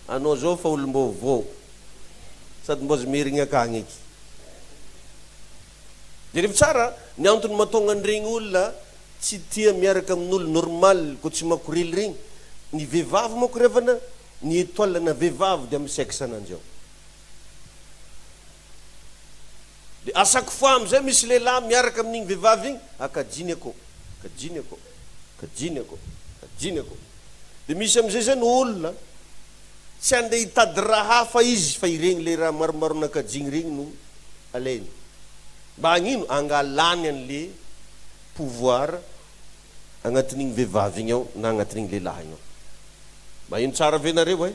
Anao zao fa olom-baovao sady mbô azo mierigna akagny eky. Jerevo tsara ny antony mahatonga an'iregny olona Tsy tia miaraka amin'olo normal ko tsy makorely regny, ny vehivavy manko revana ny etoile na vehivavy de am sexe ananjy ao de à chaque fois amizay misy lehilahy miaraka amin'igny vehivavy igny akajiny akô, akajiny akô, akajiny akô, akajiny akô, de misy amizay zany olona tsy andeha hitady raha hafa izy fa iregny le raha maromaro nakajigny regny no alainy mba hagnino angalany anle pouvoir agnatin'igny vehivavy igny ao na agnatin'igny lehilahy igny ao. Maheno tsara ve nareo eh?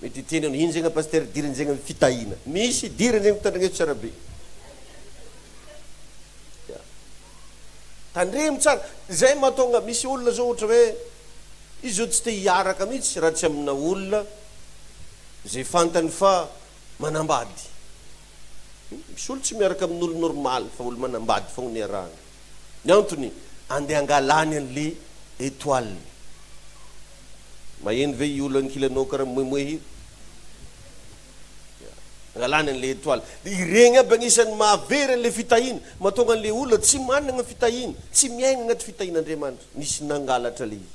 Mety hiteny anao, ino zegny Pasteur idirany zegny amin'ny fitahiana? Misy idirany zegny tandrigneso tsara be. Ya. Tandremo tsara. Zay mahatonga misy olona zao ohatra hoe izy zao tsy te hiaraka mihitsy raha tsy amina olona zay fantany fa manambady. Misy olo tsy miaraka amin'olo normal fa olo manambady fogna no iarahany. Ny antony, andeha hangalany an'le étoile. Maheno ve io olo ankilanao karaha mimoemoehy io? Hangalany an'le étoile. Dia ireny aby agnisan'ny mahavery an'le fitahiana, mahatonga an'le olona tsy managna fitahiana, tsy miaigna agnaty fitahian'Andriamanitra. Nisy nangalatra le izy.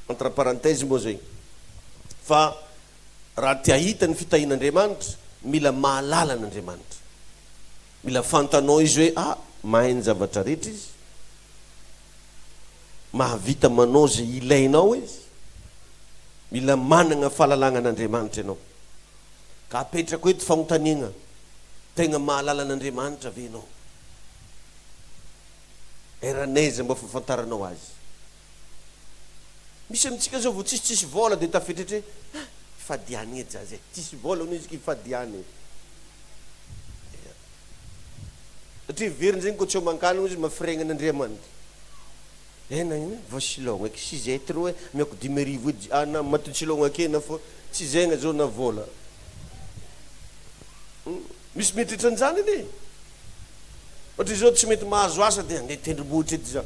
Entre parenthèses moa zay. Fa raha te hahita ny fitahian'Andriamanitra, mila mahalala an'Andriamanitra. Mila fantanao izy hoe ah mahay ny zavatra rehetra izy, mahavita manao izay ilainao izy, mila managna fahalalagna an'Andriamanitra ianao. Ka apetrako eto fagnontaniagna, tegna mahalala an'Andriamanitra ve ianao? Eran'aiza mba fahafantaranao azy? Misy amintsika zao vao tsisy tsisy vôla de tafetrehtre hoe ah ifadiany edy za zay, tsisy vôla hono izy k'ifadiany e. Ia. Satria heveriny zegny kô tsy eo aman-kanina izy mafiregna an'Andriamanitra. Eh nagnino e, voasilôgna eky six trop e, amiako 35 edy ah na matin-tsilôgna ake na fô tsy zegna zao na vôla. Hum, misy mieritreritra an'izany anie e. Ohatra izao tsy mety mahazo asa dia andeha tendrombohitra ety za.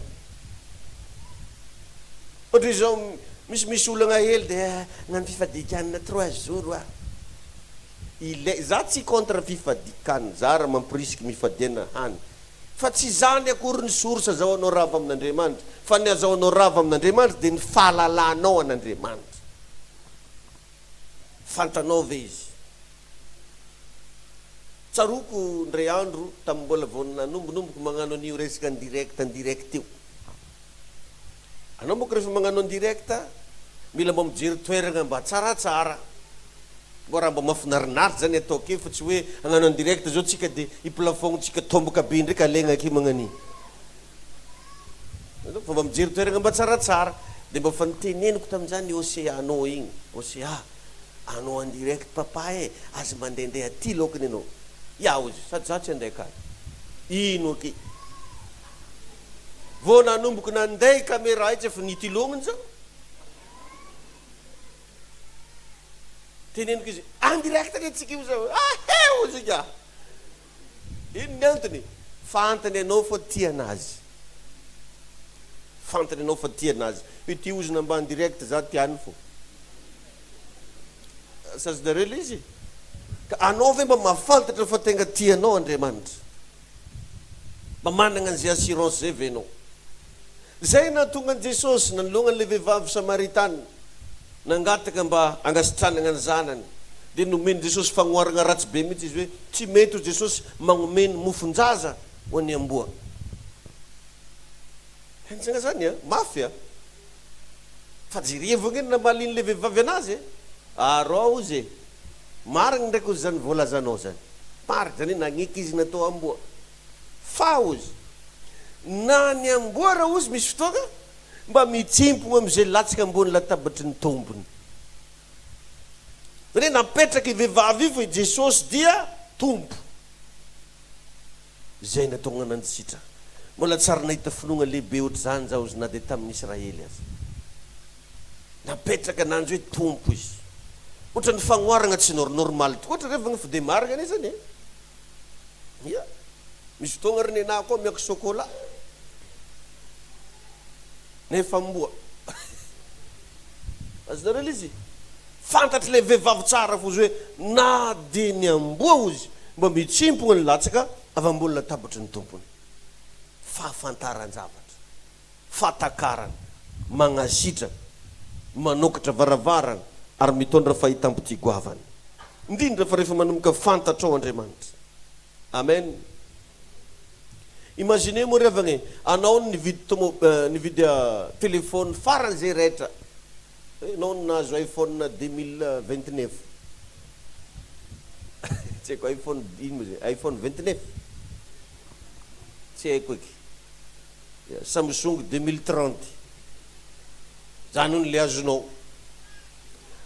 Ohatra izao misy misy olagna hely dia hagnano fifadian-kanina trois jours aho. Ilay, za tsy contre fifadian-kanina, za ary mampirisiky mifadiana hany. Fa tsy izany akory ny source azahoanao rava amin'Andriamanitra, fa ny azahoanao rava amin'Andriamanitra dia ny fahalalanao an'Andriamanitra. Fantanao ve Izy? Tsaroako indray andro tamin'ny mbola vao nanombonomboko magnano an'io resaka en direct en direct io. Anao manko rehefa magnano en direct mila mba mijery toeragna mba tsaratsara. Mba raha mba mahafinarinaritra zany atao ake fa tsy hoe hagnano en direct zao tsika de i plafond-ntsika tomboka be ndraiky alaigna ake magnan'iny. Fa mba mijery toeragna mba tsaratsara. De mba fa niteneniko tamin'izany i Oceano igny, Ocea, anao en direct papa e, aza mandehandeha aty lokony anao. Ya hozy, sady za tsy handeha akany. Ino aky. Vao nanomboka nandeha i camera io tsy efa nitilogny za. Teneniko izy, en direct anie tsika io zao. Ahe hozy ka. Ino ny antony? Fantany ianao fa tia anazy. Fantany ianao fa tia anazy. Ity ozona mba en direct za tiany fô. Sazonareo le izy? Ka anao ve mba mahafantatra fa tegna tia anao Andriamanitra? Mba managna an'izay assurance zay ve ianao? Zay nahatonga an'i Jesosy nanoloana an'ilay vehivavy samaritana nangataka mba hangasitranagna ny zanany, dia nomen'i Jesosy fagnoharagna ratsy be mihitsy izy hoe tsy mety hoy Jesosy magnome ny mofon-jaza ho an'ny amboa. Henjagna zany a, mafy a! Fa jerevo ange ny namalian'ilay vehivavy anazy e! Arô hozy e! Marigny ndraiky hozy zany voalazanao zany. Marigny zany hoe nagneky izy natao amboa. Fa hozy, na ny amboa ara hozy misy fotoagna mba mitsimpogno am'izay latsaka ambony latabatry ny tompony. Zany hoe napetraka io vehivavy io fa i Jesosy dia Tompo. Izay nataogna nandisitra. Mbola tsy ary nahita finoagna lehibe ohatr'izany za hozy na dia tamin'ny Israely aza. Napetraka ananjy hoe Tompo izy. Ohatran'ny fagnoharagna tsy nor-normal tokoa ohatra revagna fa dia marigna anie zany e. Ia. Misy fotoagna ry nenah koa amiako chocolat. Nefa amboa. Azonareo le izy? Fantatr'ilay vehivavy tsara fozy hoe na dia ny amboa hozy mba mitsimpogna ny latsaka avy ambony latabatry ny tompony. Fahafantaran-javatra. Fahatakarana, magnasitrana, manokatra varavarana ary mitondra fahitam-pitia goavana. Indrindra fa rehefa manomboka fantatrao Andriamanitra. Amen. Imaginez moa ry havagna e, anao nividy tomo, nividy téléphone faran'izay raitra, enao nahazo iPhone 2029, tsy haiko iPhone ino moa zay, iPhone 29, tsy haiko eky. Samsung 2030 zany hono le azonao.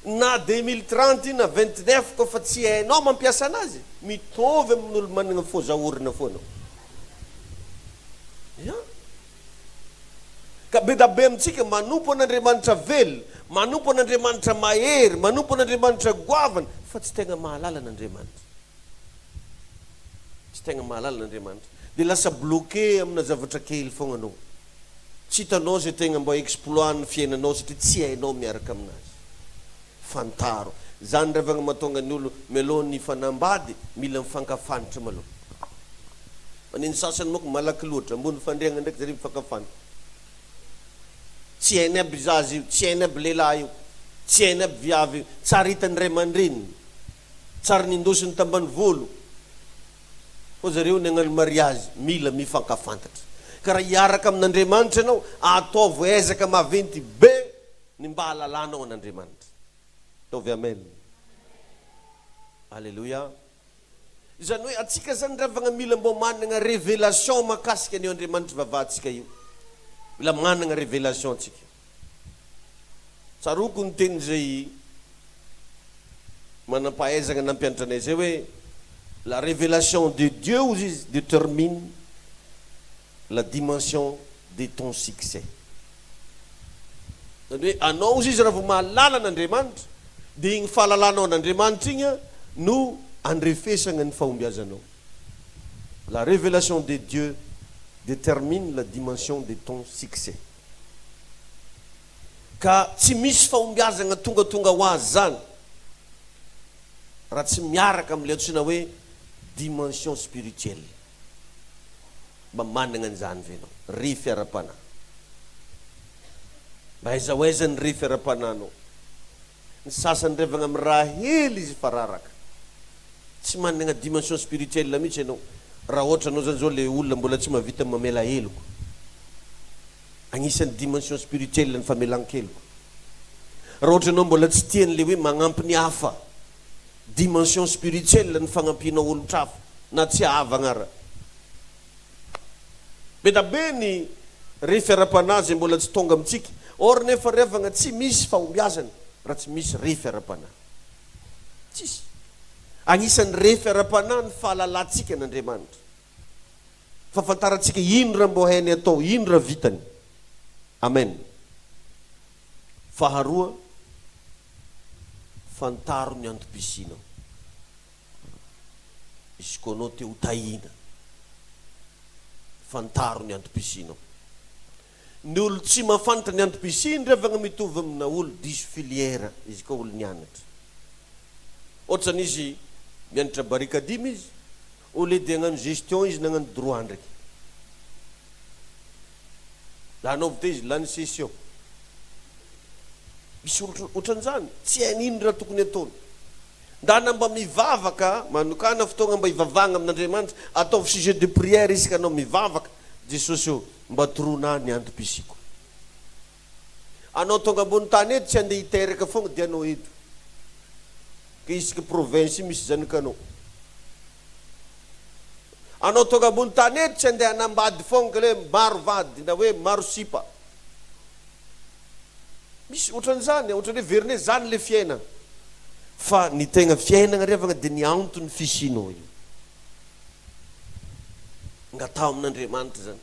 Na 2030 io na 29 koa fa tsy hainao mampiasa anazy, mitovy amin'olo managna foza orona foana. Ya. Ka be da be amintsika manompo an'Andriamanitra velona, manompo an'Andriamanitra mahery, manompo an'Andriamanitra goavana, fa tsy tegna mahalala an'Andriamanitra. Tsy tegna mahalala an'Andriamanitra. Dia lasa bloqué amina zavatra kely fogna anao. Tsy hitanao izay tegna mba exploit ny fiainanao satria tsy hainao miaraka aminazy. Fantaro. Zany ndray vagna mahatonga ny olo mialoha ny hifanambady mila mifankafantra maloha. Fa ny sasany manko malaky loatra, ambony fandriagna ndraiky zare mifankafantra. Tsy hainy aby zaza io, tsy hainy aby lehilahy io, tsy hainy aby viavy io, tsary hitany ray aman-dreniny, tsary nindosiny tambanivolo. Hoy zareo ny hagnano mariazy mila mifankafantatra. Ka raha hiaraka amin'Andriamanitra ianao, ataovy ezaka maventy be ny mba hahalalanao an'Andriamanitra. Ataovy amen. Aleloia. Izany hoe antsika zany ravagna mila mbô managna révélation mahakasika an'io Andriamanitra ivavahantsika io. Mila managna révélation antsika. Tsaroako ny teny izay manam-pahaizana nampianatra anay izay hoe la révélation de Dieu hozy izy determine la dimension de ton succès. Izany hoe anao hozy izy raha vao mahalala an'Andriamanitra dia igny fahalalanao an'Andriamanitra igny no andrefesagna ny fahombiazanao. La révélation de Dieu determine la dimension de ton succès. Ka tsy misy fahombiazagna tongatonga ho azy zany raha tsy miaraka amle antsoina hoe dimension spirituelle. Mba managna an'izany ve enao? Refy ara-panahy. Mba aiza ho aiza ny refy ara-panahinao? Ny sasany revagna am raha hely izy fa raraka. Tsy managna dimension spirituelle mihitsy enao. Raha ohatra anao zany zao le olona mbola tsy mahavita mamela heloka. Agnisan'ny dimension spirituelle ny famelan-keloka. Raha ohatra ianao mbola tsy tia an'ilay hoe magnampy ny hafa, dimension spirituelle ny fagnampianao olon-trafa na tsy havagna ara. Be da be ny refy ara-panahy izay mbola tsy tonga amintsika, or nefa ry havagna tsy misy fahombiazana raha tsy misy refy ara-panahy. Tsisy. Agnisan'ny refy ara-panahy ny fahalalantsika an'Andriamanitra. Fahafantarantsika ino raha mbô hainy atao, ino raha vitany. Amen. Faharoa, fantaro ny antom-pisianao. Izy koa anao te ho tahiana, fantaro ny antom-pisianao. Ny olo tsy mahafantatra ny antom-pisiany ry havagna mitovy amina olo diso filière, izy koa olo nianatra. Ohatrany izy mianatra barikadimy izy, Au lieu de hagnano gestion izy nagnano droit ndraiky. Lany avy teo izy lany session. Misy olo otran'izany, tsy hainy ino raha tokony ataony. Ndana mba mivavaka, manokàna fotoagna mba hivavahagna amin'Andriamanitra, ataovy sujet de prière isaka anao mivavaka, Jesosy ô, mba toroana ahy ny antom-pisiako. Anao tonga ambony tany eto tsy andeha hiteraka fogna dia anao eto. Ka isaka province misy zanakanao. Anao tonga ambony tany eto tsy andeha hanambady fogna ka le hoe maro vady na hoe maro sipa. Misy otran'izany, ohatran'ny hoe verine zany le fiainana. Fa ny tegna fiainagna ry havagna dia ny antony fisianao io. Angataho amin'Andriamanitra zany.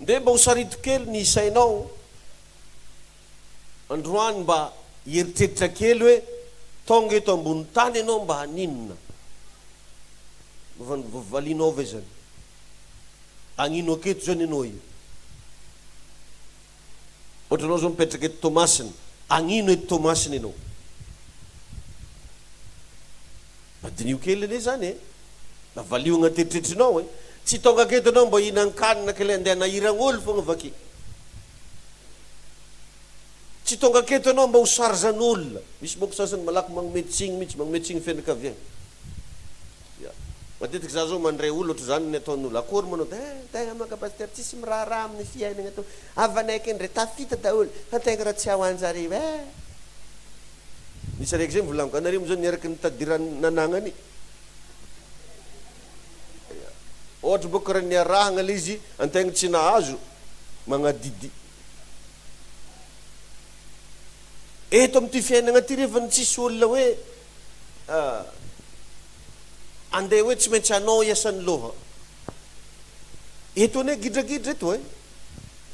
Ndeha mba ho sarito kely ny sainao androany mba hieritreritra kely hoe tonga eto ambony tany ianao mba haninona? Mba valianao ve zany? Hagnino aketo zany ianao io? Ohatra anao zao mipetraka eto Toamasina, hagnino eto Toamasina ianao? Mba diniho kely anie zany e! Mba valio agnaty eritreritrinao e! Tsy tonga aketo anao mba hihinan-kanina k'ilay andeha hanahiragn'olo fogna vaky. Tsy tonga aketo anao mba ho sarzan'olona. Misy manko sasany malaky magnome tsigny mihitsy, magnome tsigny fianakaviagna. Ya. Matetiky za zao mandray olo ohatr'izany ny ataon'olo. Akory manao de eh, tegna manka pasteur tsisy miraharaha amin'ny fiainagna tô. Havanay akendry tafita daholo fa tegna raha tsy ao anjareo eh. Nisy araiky zay nivolaniko, anareo moa zany niaraka nitady raha nanagnany. Ya. Ohatra bôka raha niarahagna le izy, antegna tsy nahazo, magnadidy. Eto amin'ity fiainagna ty revany tsisy olona hoe andeha hoe tsy maintsy anao hiasan'ny loha. Eto anie gidragidra eto e.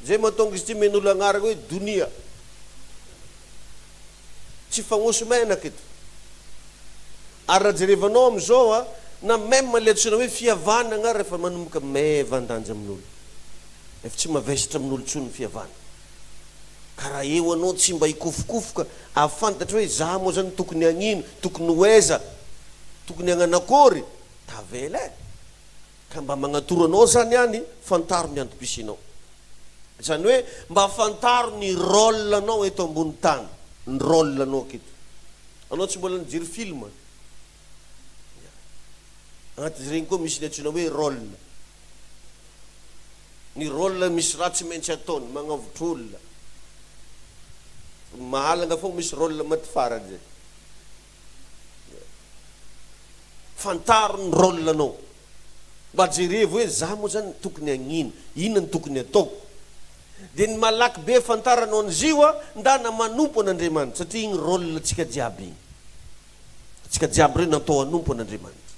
Zay mahatonga izy ity omen'olo agnarana hoe donia. Tsy fagnosy menaka eto. Ary raha jerevanao amin'izao a, na même le antsoina hoe fihavanagna ary efa manomboka maivan-danja amin'olo. Efa tsy mavesatra amin'olo intsony ny fihavana. Ka raha eo anao tsy mba hikofokofoka ahafantatra hoe za moa zany tokony hagnino, tokony ho aiza, tokony hagnano akory, tavela e! Ka mba magnatoro anao zany any, fantaro ny antom-pisianao. Izany hoe mba fantaro ny rôle anao eto ambony tany, ny rôle anao aketo. Anao tsy mbola nijery film? Ya. Agnatin'izy regny koa misy ny antsoina hoe rôle. Ny rôle misy raha tsy maintsy ataony, magnavotra olona. Mahalagna fô misy rôle maty farany zay. Fantaro ny rôle anao. Mba jerevo hoe za moa zany tokony hagnino, inona no tokony ataoko. Dia ny malaky be afantaranao an'izio a, ndana manompo an'Andriamanitra satria igny rôle tsika jiaby igny. Tsika jiaby reo natao hanompo an'Andriamanitra.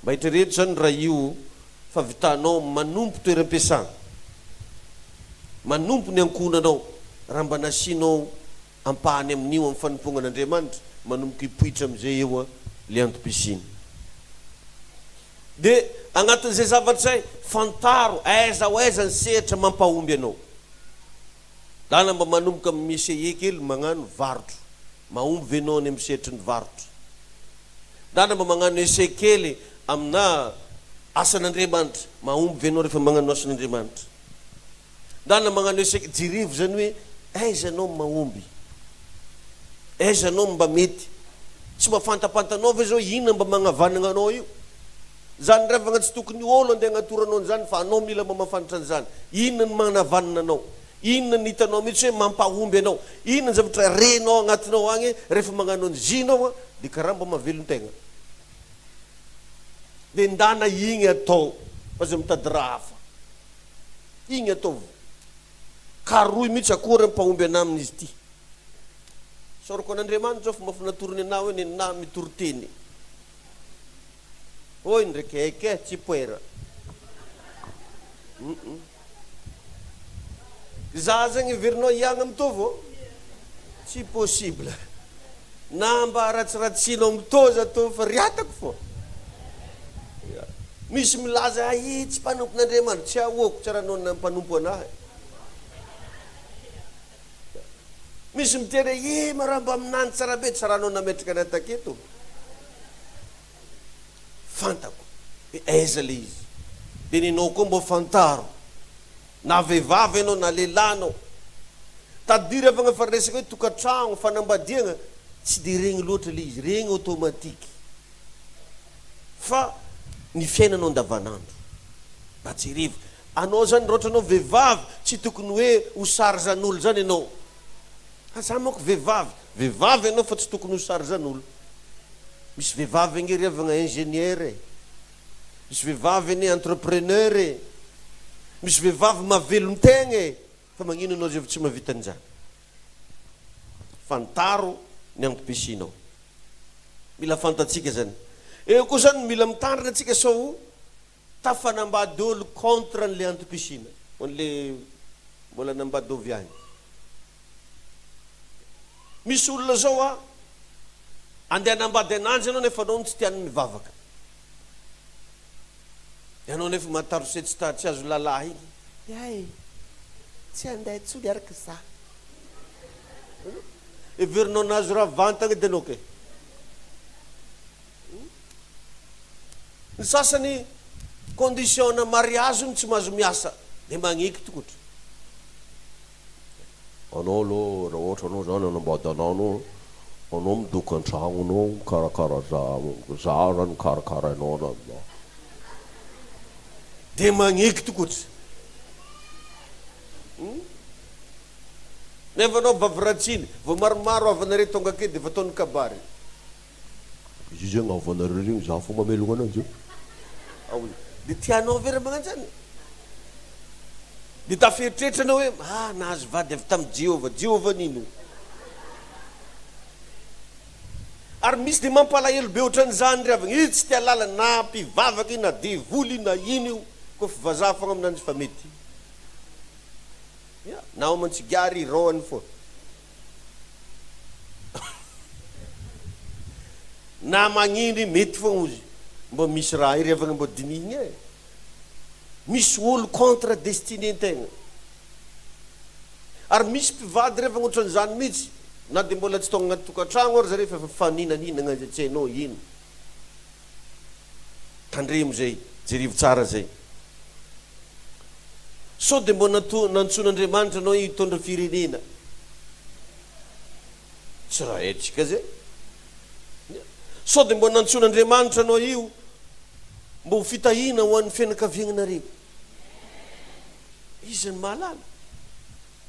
Mba eritrereto zany raha io fa vitanao manompo toeram-piasana, manompo ny ankohonanao, raha mba nasianao ampahany amin'io amin'ny fanompoagna an'Andriamanitra, manomboka hipoitra amin'izay eo le antom-pisiana. Dia agnatin'izay zavatra izay, fantaro aiza ho aiza ny sehatra mampahomby anao. Dana mba manomboka mi-essayer kely magnano varotra. Mahomby ve enao any amin'ny sehatry ny varotra? Dana mba magnano essai kely amina asan'Andriamanitra. Mahomby ve enao rehefa magnano asan'Andriamanitra? Ndana magnano échec jerevo zany hoe aiza anao mahomby, aiza anao mba mety, tsy mba fantapantanao ve zao inona mba magnavanagna anao io, zany revagna tsy tokony olo andeha agnatoranao an'izany fa anao mila mba mahafantatra an'izany, inona ny magnavanana anao, inona ny hitanao mihitsy hoe mampahomby anao, inona ny zavatra renao agnatinao agny rehefa magnano an'iziny anao de karaha mba mahavelon-tegna, de ndana igny atao fa aza mitady raha hafa. Igny ataovy. Karohy mihitsy akory mpahomby anah amin'izy ity. Isaorako an'Andriamanitra aho fa mba natorony anah hoe nenah mitory teny. Hoy ndraiky eke tsy poera. Hum. Za zegny heverinao hiagna mitovy ô? Tsy possible. Na mba ratsiratsinao mitoza tô fa riatako fô. Ya. Misy milaza ahy tsy mpanompon'Andriamanitra, tsy ahoako, tsy raha anao mpanompo anahy. Misy miteny hoe eh ma raha mba minany tsara be, tsy raha anao nametraka anay taketo. Fantako hoe aiza le izy. De nenao koa mbô fantaro. Na vehivavy ianao na lehilahy anao. Tadidio ry havagna fa resaka hoe tokantragno, fanambadiagna, tsy de regny loatra le izy, regny automatique. Fa ny fiainanao andavanandro. Mba jerevo. Anao zany raha ohatra anao vehivavy, tsy tokony hoe ho charge-n'olo zany ianao. Fa za manko vehivavy. Vehivavy ianao fa tsy tokony ho charge-n'olo. Misy vehivavy ange ry havagna ingénieur e. Misy vehivavy anie entrepreneur e! Misy vehivavy mahavelon-tegna e! Fa magnino anao zay vao tsy mahavita an'izany? Fantaro ny antom-pisianao. Mila fantatsika zany. Eo koa zany mila mitandrina antsika sao tafanambady olo contre an'le antom-pisiana, ho an'le mbola nambady ovy agny. Misy olona zao a, andeha hanambady ananjy ianao nefa anao no tsy tiany mivavaka. Ianao nefa matarose tsy ta tsy azo lalahy iny. Hay, tsy handeha intsony araka za. Heverinao nahazo raha vantagna edy anao kay. Ny sasany condition na mariage hono tsy mahazo miasa dia magneky tokotra. Anao aloha raha ohatra anao zany hanambady anah anao, anao midoka antragno anao mikarakara za, za zany mikarakara anao na. Dia magneky tokotra. Hum. Nefa anao vavy ratsiny, vao maromaro havanareo tonga aketo dia efa ataony kabary. Izy io zegny havanareo regny za fô mamelogno ananjy io. Ao dia tianao ve raha magnano zany? Dia taferitreritra anao hoe, ah, nahazo vady avy tamin'i Jehovah. Jehovah nino? Ary misy dia mampalahelo be ohatran'izany ry havana. Io tsy tia lalana, na mpivavaka io, na devoly io, na ino io. Koa fa vazaha foagna aminanjy fa mety. Ya, na homan-tsigara i roany foa. Na magnino io mety foagna ozy. Mbô misy raha io ry havana mbô dinihigna e. Misy olo contre destinée ntegna. Ary misy mpivady refa otran'izany mihitsy, na dia mbola tsy tonga agnaty tokantragno ary zare fa efa mifaninaninagna zay tsy hainao ino. Tandremo zay, jerevo tsara zay. Sao dia mbo nato nantsoin'Andriamanitra anao hitondra firenena. Tsy raha haintsika zay. Sao dia mbo nantsoin'Andriamanitra anao io mbo ho fitahiana ho an'ny fianakaviagnanareo. Iza no mahalala?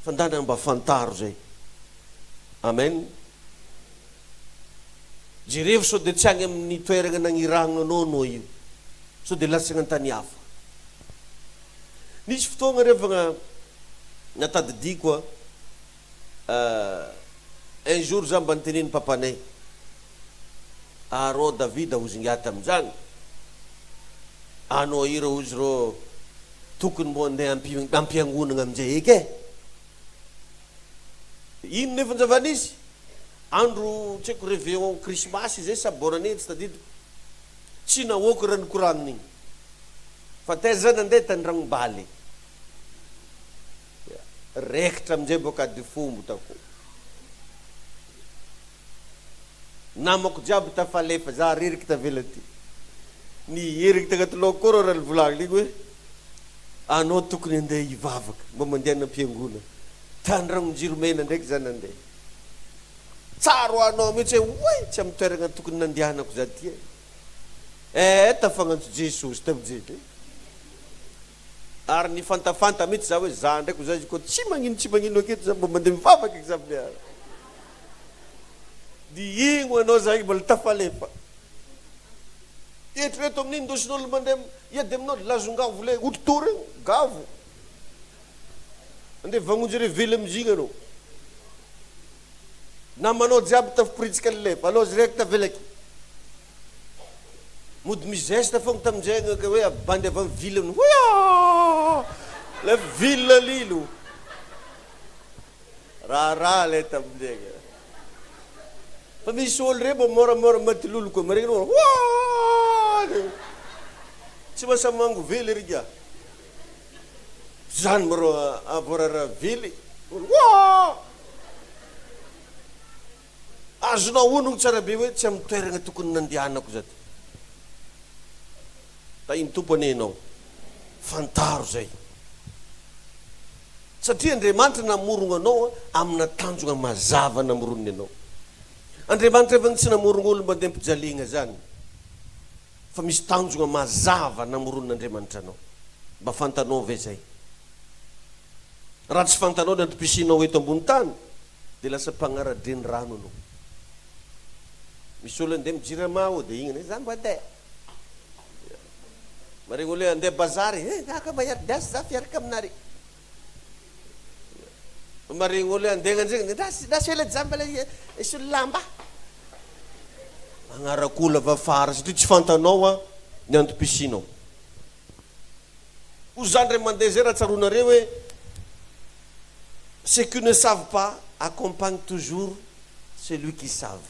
Fa ndana mba fantaro zay. Amen. Jerevo sao dia tsy agny amin'ny toeragna nagnirahagna anao anao io. Sao dia latsagna an-tany hafa. Nisy fotoagna revagna natadidiko a. Un jour za mba nitenen'i papanay, Arô Davida hozy ngiahy tamin'izany, anao io rô hozy rô tokony mbô andeha ampiangonagna aminjay eky e! Ino nefa ny zava-nisy? Andro tsy haiko réveillon krismasy izay sa bonne année tsy tadidiko, tsy nahoako raha nikoragnina igny, fa taiza za nandeha tany Ragnobaly. Raikitra amin'izay boka ady fombo tako. Namako jiaby tafalefa, za reriky tavela aty. Niheriky tagnaty laoko koa rô raha nivolagniny igny hoe anao tokony andeha hivavaka, mba mandehana am-piangonana. Tandragnon-jiro mena ndraiky za nandeha. Tsaroanao mihitsy hoe oay tsy amin'ny toeragna tokony nandehanako za ty e. Eh tafagnantso Jesosy tamin'izay. Ary nifantafanta mihitsy za hoe za ndraiky hoy za izy koa tsy magnino tsy magnino aketo za mba mandeha mivavaka eky za miara di igno anao za igny mbola tafalefa eritrereto amin'igny ndosin'olo mandeha hiady aminao lazongavo le ototory igny gavo andeha vagnonjy revely amizigny anao namanao jiaby tafiporitsika nilefa anao ziraiky tavela aky Mody mi-geste fogna tamin'izay ka hoe bandy avy amin'ny ville no hoiaa! Ilay ville lilo. Raharaha ilay tamin'izay ka. Fa misy olo rey mba moramora maty lolo koa maregny anao hoaa! Tsy mahasamango vely ry ingahy. Zany mba rô avoarara vely. Hoaa! Azonao onogno tsara be hoe tsy amin'ny toeragna tokony nandehanako za ty. Tahin'ny Tompo anie ianao. Fantaro zay. Satria Andriamanitra namorogno anao amina tanjogna mazava namoroniny anao. Andriamanitra efa tsy namorogno olo mba andeha ampijaliagna zany. Fa misy tanjogna mazava namoronon'Andriamanitra anao. Mba fantanao ve zay? Raha tsy fantanao ny antom-pisianao eto ambony tany, Dia lasa mpagnara-drenirano anao. Misy olo andeha amy jirama ô dia igny anie za mba andeha. Maregny olo hoe andeha bazary, eh za ka mba hiara-diasy za fa hiaraka aminare. Maregny olo hoe andeha hagnanjegny, ndrasy ndrasy ela za mbala hisolo lamba. Magnarak'olo avy afara satria tsy fantanao a ny antom-pisianao. Hoy za ndray mandeha zay raha tsaroanareo hoe ceux qui ne savent pas accompagnent toujours celui qui savent.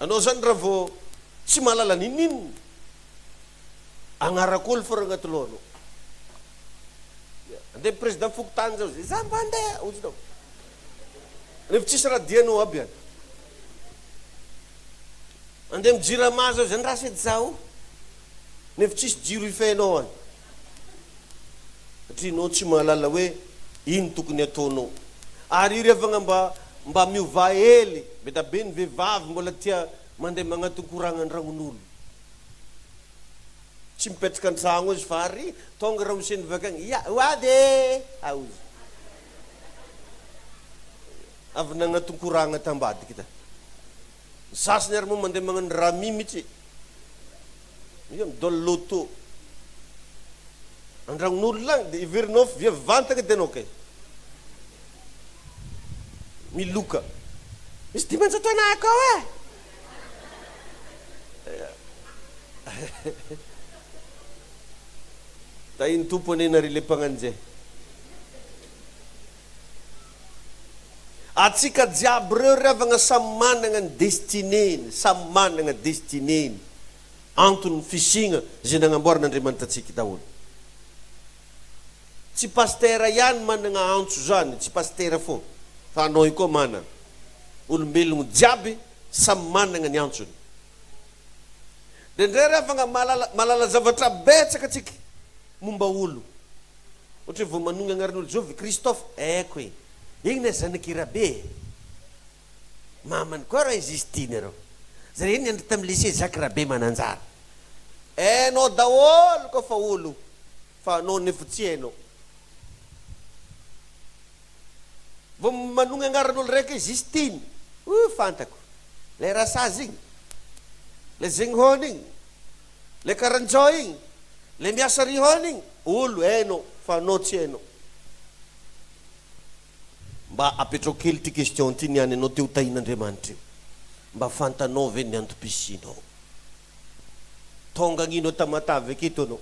Anao zany raha vao tsy mahalala n'inon'inona, agnarak'olo fô raha agnaty lohanao. Andeha président fokontany zao zay, za mba andeha hozy nao. Nefa tsisy raha dianao aby any. Andeha am jirama zao zany rasa edy zaho nefa tsisy jiro hifehinao any satria enao tsy mahalala hoe ino tokony ataonao ary io ry havagna mba mba miovà hely be da be ny vehivavy mbola tia mandeha magnanton-koragna an-dragnon'olo tsy mipetraka an-tragno izy fa ary tonga ramose ny vakagny ia ho avy e ao izy avy nagnaton-koragna tambadiky ta. Ny sasany ary moa mandeha magnano rami mihitsy e. Misy midôla loto. Andragnon'olona agny dia heverinao fa viavy vantagna edy anao kay. Miloka. Misy 500 anah akao eh! Tahin'ny Tompo anie nareo le mpagnanjay. Atsika jiaby reo ry havagna samy managna ny destinée-ny, samy managna destinée-ny, antony fisiagna izay nagnamboaran'Andriamanitra atsika daholo. Tsy pasitera ihany managna antso zany, tsy pasitera fô, fa anao io koa managna. Olombelogno jiaby samy managna ny antsony. Ndraindray ry havagna mahalala mahalala zavatra betsaka atsika momba olo. Ohatra hoe vao manogna agnaran'olo zovy, Christophe, haiko e! Igny ne zanak'i Rabe e! Mamany koa raha i Justine reo. Zare nianatra tamin'ny lycée Jacques Rabemananjara. Hainao daholo koa fa olo fa anao nefa tsy hainao. Vao manogna agnaran'olo raiky hoe Justine, oh fantako, lay rasazy igny, lay zegny hôny igny, lay karanjao igny, lay miasa ry hôny igny, olo hainao fa anao tsy hainao. Mba apetrao kely ity question ity niany anao te ho tahin'Andriamanitra io. Mba fantanao ve ny antom-pisianao? Tonga agnino a Tamatave aketo anao?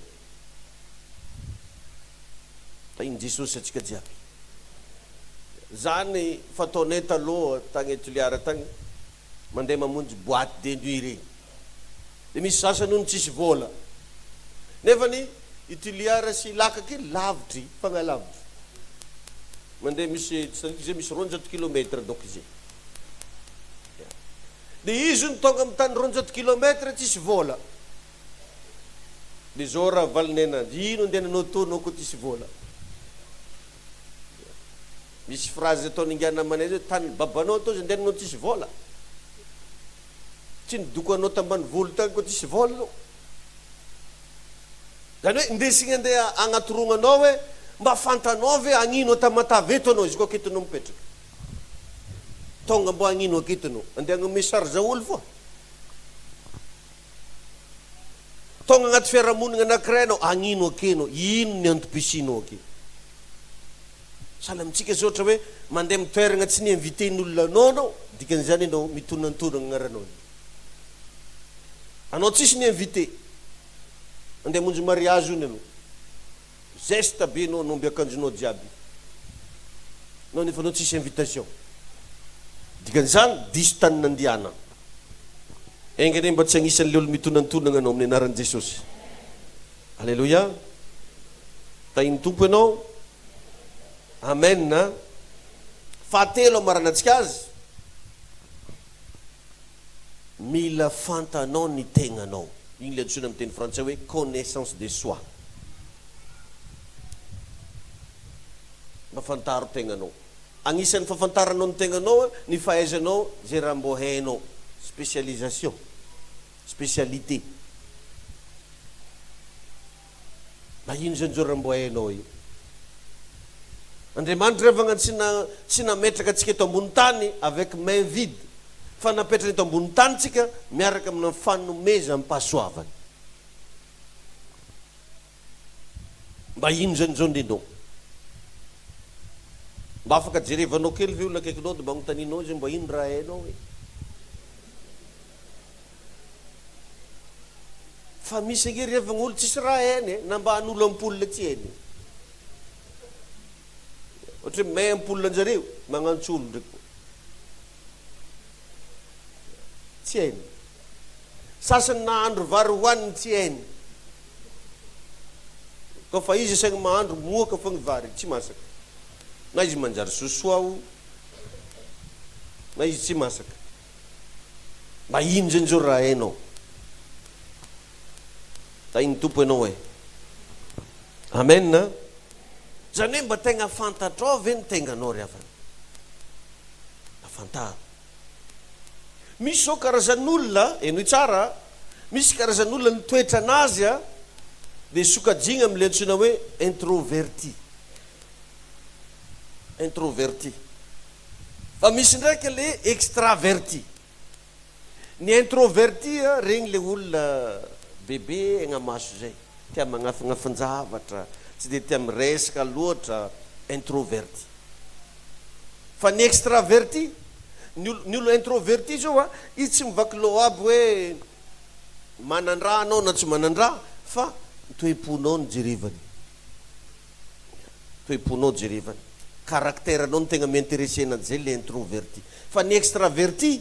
Tahin'i Jesosy antsika jiaby. Zany fataonay taloha tagny Toliara tagny, mandeha mamonjy boite de nuit regny. De misy sasany hono tsisy vôla. Nefany i Toliara sy Ilaka kely lavitry, fagnalavitry. Mandeha misy, tsy tadidiko zay, misy 200 kilomètre donc izy. De izy hono tonga amy tany 200 kilomètre tsisy vôla. De zao raha valinay ananjy, ino andehananao tô anao koa tsisy vôla. Misy phrase ataon'ingahy namanay zay hoe tany babanao tô izy andehananao tsisy vôla. Tsy nidoko anao tambanivolo tany koa tsisy vôla anao. Zany hoe indesigny andeha agnatorognanao hoe mba fantanao ve agnino a Tamatave eto anao izy koa aketo anao mipetraka. Tonga mbo agnino aketo anao. Andeha agnome charge olo foa. Tonga agnaty fiarahamonigna anakiray anao, agnino ake anao, ino ny antom-pisianao ake. Sahala amintsika zao ohatra hoe mandeha amin'ny toeragna tsy ni-inviter-n'olona anao anao, dikan'izany ianao mitonantonagna agnaranao io. Anao tsisy ni-inviter, andeha hamonjy mariage hono ianao. Zesta be enao nomby akanjonao jiaby nao nefa anao tsisy invitation dikan'izany diso tany nandihana enga anie mba tsy agnisan'le olo mitonantonagna anao amin'ny anaran'i Jesosy Aleloia tahin'ny Tompo ianao Amen fahatelo amaranantsika azy Mila fantanao ny tegnanao. Igny le antsoina amin'ny teny frantsay hoe connaissance de soi. Mba fantaro tegnanao. Agnisan'ny fahafantaranao ny tegnanao ny fahaizanao ze raha mbô hainao, spécialisation, spécialité. Mba ino zany zao raha mbo hainao io? Andriamanitra ry havagna tsy na tsy nametraka antsika eto ambony tany avec main vide fa napetrany eto ambony tany tsika miaraka amina fanomezam-pahasoavana. Mba ino zany zao ndrindrô? Mba afaka jerevanao kely ve olona akaikinao de mba agnontanianao izy hoe mba ino raha hainao e? Fa misy ange ry havagna olo tsisy raha hainy e, na mba hanolo ampoule tsy hainy. Ohatra hoe may ampoule anjareo, magnantso olo ndraiky koa. Tsy hainy. Sasany nahandro vary hohaniny tsy hainy. Koa fa izy asaigny mahandro, moaka fogna vary, tsy masaka. Na izy manjary sosoa o, na izy tsy masaka. Mba ino zany zao raha hainao? Tahin'ny Tompo ianao e. Amen a. Zany hoe mba tegna fantatrao ve ny tegnanao ry havana? Mba fantaro. Misy zao karazan'olona, henoy tsara a, misy karazan'olona ny toetranazy a dia sokajiana amin'ilay antsoina hoe introverti. Introverti. Fa misy ndraiky le extraverti. Ny introverti regny le olona bebe aigna maso zay, tia magnafignafin-javatra, Tsy dia tia miresaka loatra, introverti. Fa ny extraverti, ny olo, ny olo introverti zao a, izy tsy mivaky loha aby hoe manan-draha anao na tsy manan-draha fa ny toe-ponao no jerevany. Toe-ponao jerevany. Caractère anao no tegna mi-interesser ananjy, zay le introverti. Fa ny extraverti,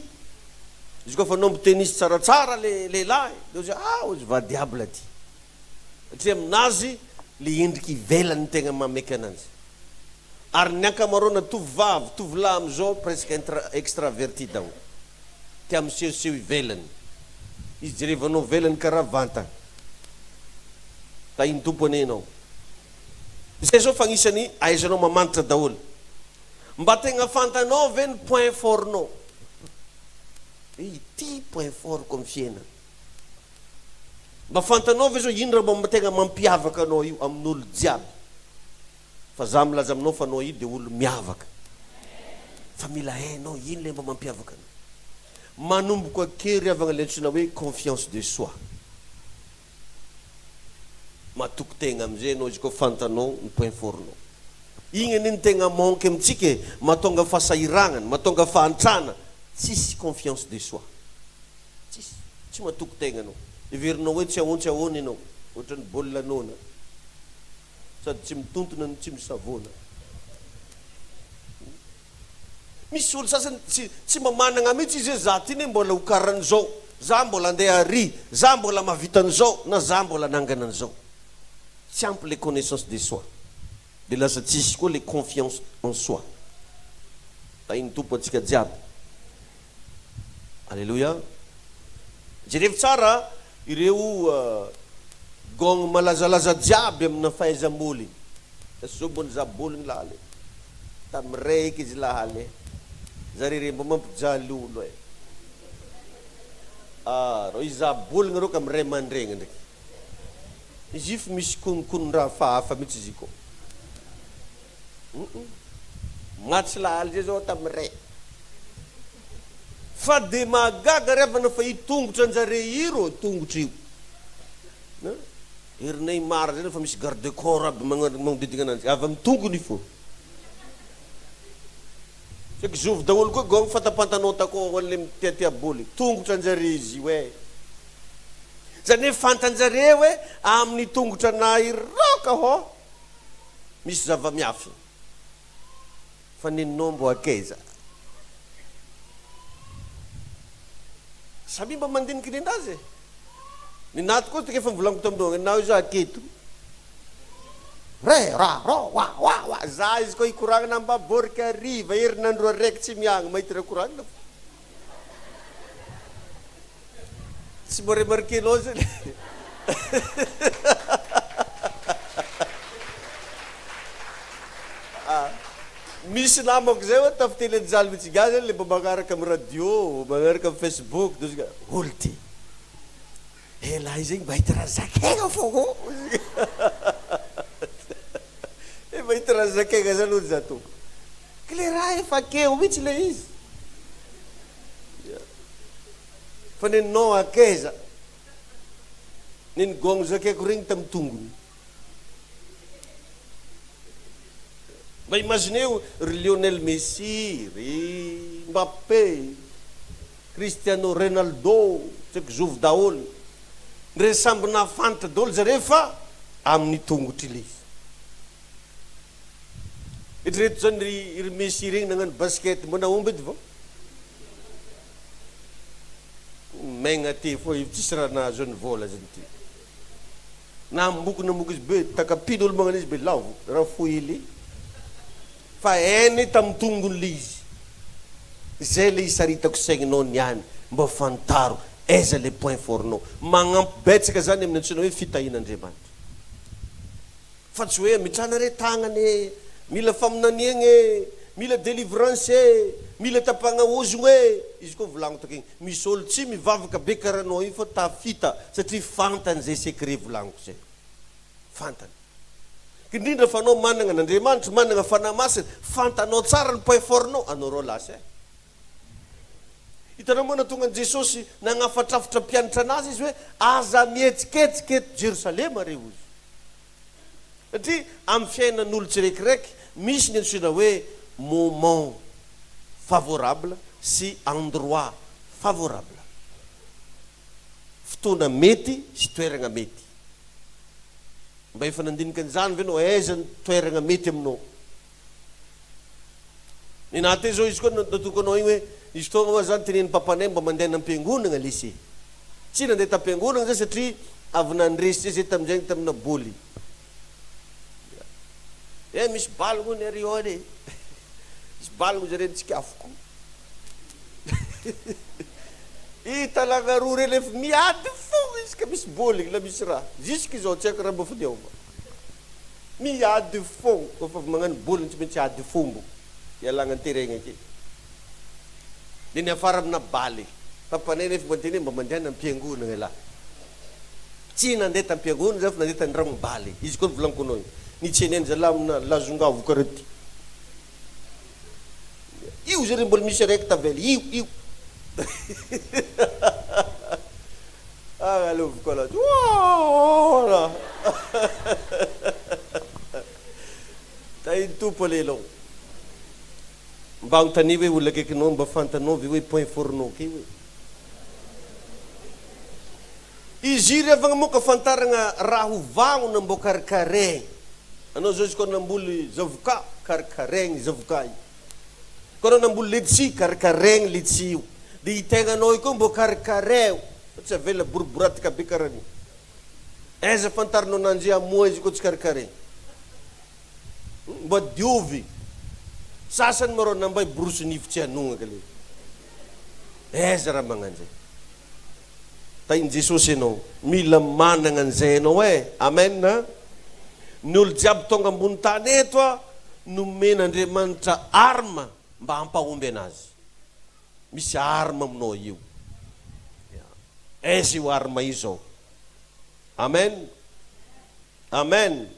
izy koa fa anao mitenisy tsaratsara le lehilahy, de ozy ah ozy va diable ty. Satria aminazy le endriky ivelany no tegna mahameka ananjy. Ary ny ankamaroana tovovavy, tovolahy amizao presque intra extraverti daholo. Tia misehoseho ivelany. Izy jerevanao ivelany karaha vantagna. Tahin'ny Tompo anie ianao. Izay zao fa agnisan'ny ahaizanao mamantatra daholo. Mba tegna fantanao ve ny point fort-nao? Hoe ity point fort-ko amin'ny fiainana. Mba fantanao ve zao ino raha mba tegna mampiavaka anao io amin'olo jiaby? Fa za milaza aminao fa anao io de olo miavaka. Fa mila hainao ino le mba mampiavaka anao. Manomboka kely ry havagna le antsoina hoe confiance de soi. Matoky tegna amizay anao izy koa fantanao ny point fort-nao. Igny anie no tegna manque amintsika e, mahatonga fahasahiragnana, mahatonga fahantrana, tsisy confiance de soi. Tsisy. Tsy matoky tegna anao. Heverinao hoe tsy ahoan tsy ahoana ianao. Ohatran'ny baolina noana. Sady tsy mitontona no tsy misavoana. Misy olo sasany tsy tsy mba managna mihitsy izy hoe za ty ne mbola ho karan'izao, za mbola andeha ary, za mbola mahavita an'izao na za mbola hanangana an'izao. Tsy ampy le connaissance de soi. De lasa tsisy koa le confiance en soi. Tahin'ny Tompo antsika jiaby. Aleloia. Jerevo tsara ireo gong malazalaza jiaby amina fahaizam-boly. Zao mbo nizaha boligny lahaly e. Tamin'ny izy lahaly e. Zare re mbo mampijaly olo e. Ah, reo hizaha boligny reo ka miray aman-dregny ndraiky. Izy io fa misy kononkonon-draha hafahafa mihitsy izy io koa. Humm. Matsy lahaly zay zao tamin'ny Fa de mahagaga ry havana fa io tongotra anjare io rô tongotra io. Ery Neymar zay nefa misy garde corps aby magnodidigna ananjy avy amin'ny tongony fô. Tsy haiko zovy daholo koa gong fantapantanao takô ho an'le mitiatia boly. Tongotra anjare izy io eh. Zany hoe fantanjare hoe amin'ny tongotra anah iraoka hô misy zava-miafina. Fa nenao mbo akaiza? Samia mba mandiniky nenazy e! Nenaty koa tika efa nivolaniko taminao nenao izy aketo. Re ra ro wa wa wa za izy koa hikoragna mba boriky hariva herinandro araiky tsy miagna mahita raha koragnina fo. Tsy mba remarquer-nao zany. Misy namako zay hoa tafiteny an'jaly mitsy ingahy zany le mba magnaraka am radio, magnaraka am facebook de ozy olo ty elah io zegny mahita raha zakaigna fô ô mahita raha zakaigna zany hono za tô. Kle raha efa akeo mihitsy le izy. Fa neninao akaiza? Neny gong zakaiko regny tam tongony. Mba imagineo ry Lionel Messi, ry Mbappé, Cristiano Renaldo, tsy haiko zovy daholo. Ndre samby nahafantatra daholo zareo fa amin'ny tongotry le izy. Eritrereto zany ry ry Messi regny nagnano basket mba nahomby edy vao? Maigna te fô io tsisy raha nahazo ny vôla zany ty. Namoky namoky izy be takapino olo magnano izy be lavo raha fohy hely fa hainy tamin'ny tongony le izy. Zay le isaritako saigninao niany mba fantaro aiza le point fort-nao. Magnampy betsaka zany amin'ny antsoina hoe fitahian'Andriamanitra. Fa tsy hoe mitrana re tagnana e, mila faminaniagna e, mila delivrance e, mila tapahagna ozogno e, izy koa volagniko takegny, misy olo tsy mivavaka be karaha anao io fa tafita satria fantany zay secret volagniko zay, fantany. Indrindra fa anao managna an'Andriamanitra, managna Fanahy Masina, fantanao tsara ny point fort-nao, anao rô lasa e. Hitanao moa nahatonga an'i Jesosy nagnafatrafatra mpianatra anazy izy hoe aza mihetsiketsika eto Jerosalema re ozy. Satria amin'ny fiainan'olo tsirekiraiky misy ny antsoina hoe moment favorable sy endroit favorable. Fotoana mety sy toeragna mety. Mba efa nandinika an'izany ve anao? Aiza ny toeragna mety aminao? Nenaha teo zao izy koa natoko anao igny hoe nisy fotoagna hoa za nitenenin'i papanay mba mandehana am-piangonagna lesy e. Tsy nandeha tam-piangonagna zay satria avy nandresy zay zay tamin'izay tamina bôly. Eh misy baly hono ery ony e. Misy baly hono zareo nitsikafoko. I talagna roa reny efa miady fogna izy ka misy bôly na misy raha. Jusque izao tsy haiko raha mba fa niova. Miady fô kôfa avy magnano baolina tsy maintsy ady fombo ialagna an-terrain ake. De niafara amina baly. Papanay nefa mba niteny hoe mba mandehana am-piangonagna elah. Tsy nandeha tam-piangonana za fa nandeha tandragno baly. Izy koa nivolagniko anao io. Nitsenainy zalah amina lazongavo karaha ty. Io zare mbola misy araiky tavela io io. Ah aleoviko anazy. Oa! Tahin'ny Tompo anie ianao. Mba anontanio hoe olona akaikinao mba fantanao ve hoe point fort-nao kay hoe. Izy ry havagna moa ka fantaragna raha ho vagnona mbô karikaraigny. Anao zao izy koa namboly zavoka, karikaraigny zavoka io. Koa anao namboly letchi, karikaraigny letchi io. De i tegnanao io koa mbô karikaraio fa tsy avela boriboratika be karan'io. Aiza fantarinao ananjy hamoa izy koa tsy karikaraigny. Mba diovy. Sasany marô nambay borosy nify tsy hanognaka le. Aiza raha magnanjay. Tahin'i Jesosy ianao. Mila managna an'izay ianao eh. Amen a. Ny olo jiaby tonga ambony tany eto a, nomen'Andriamanitra arme mba hampahomby anazy. Misy arme aminao io. Aiza io arme io zao? Amen. Amen.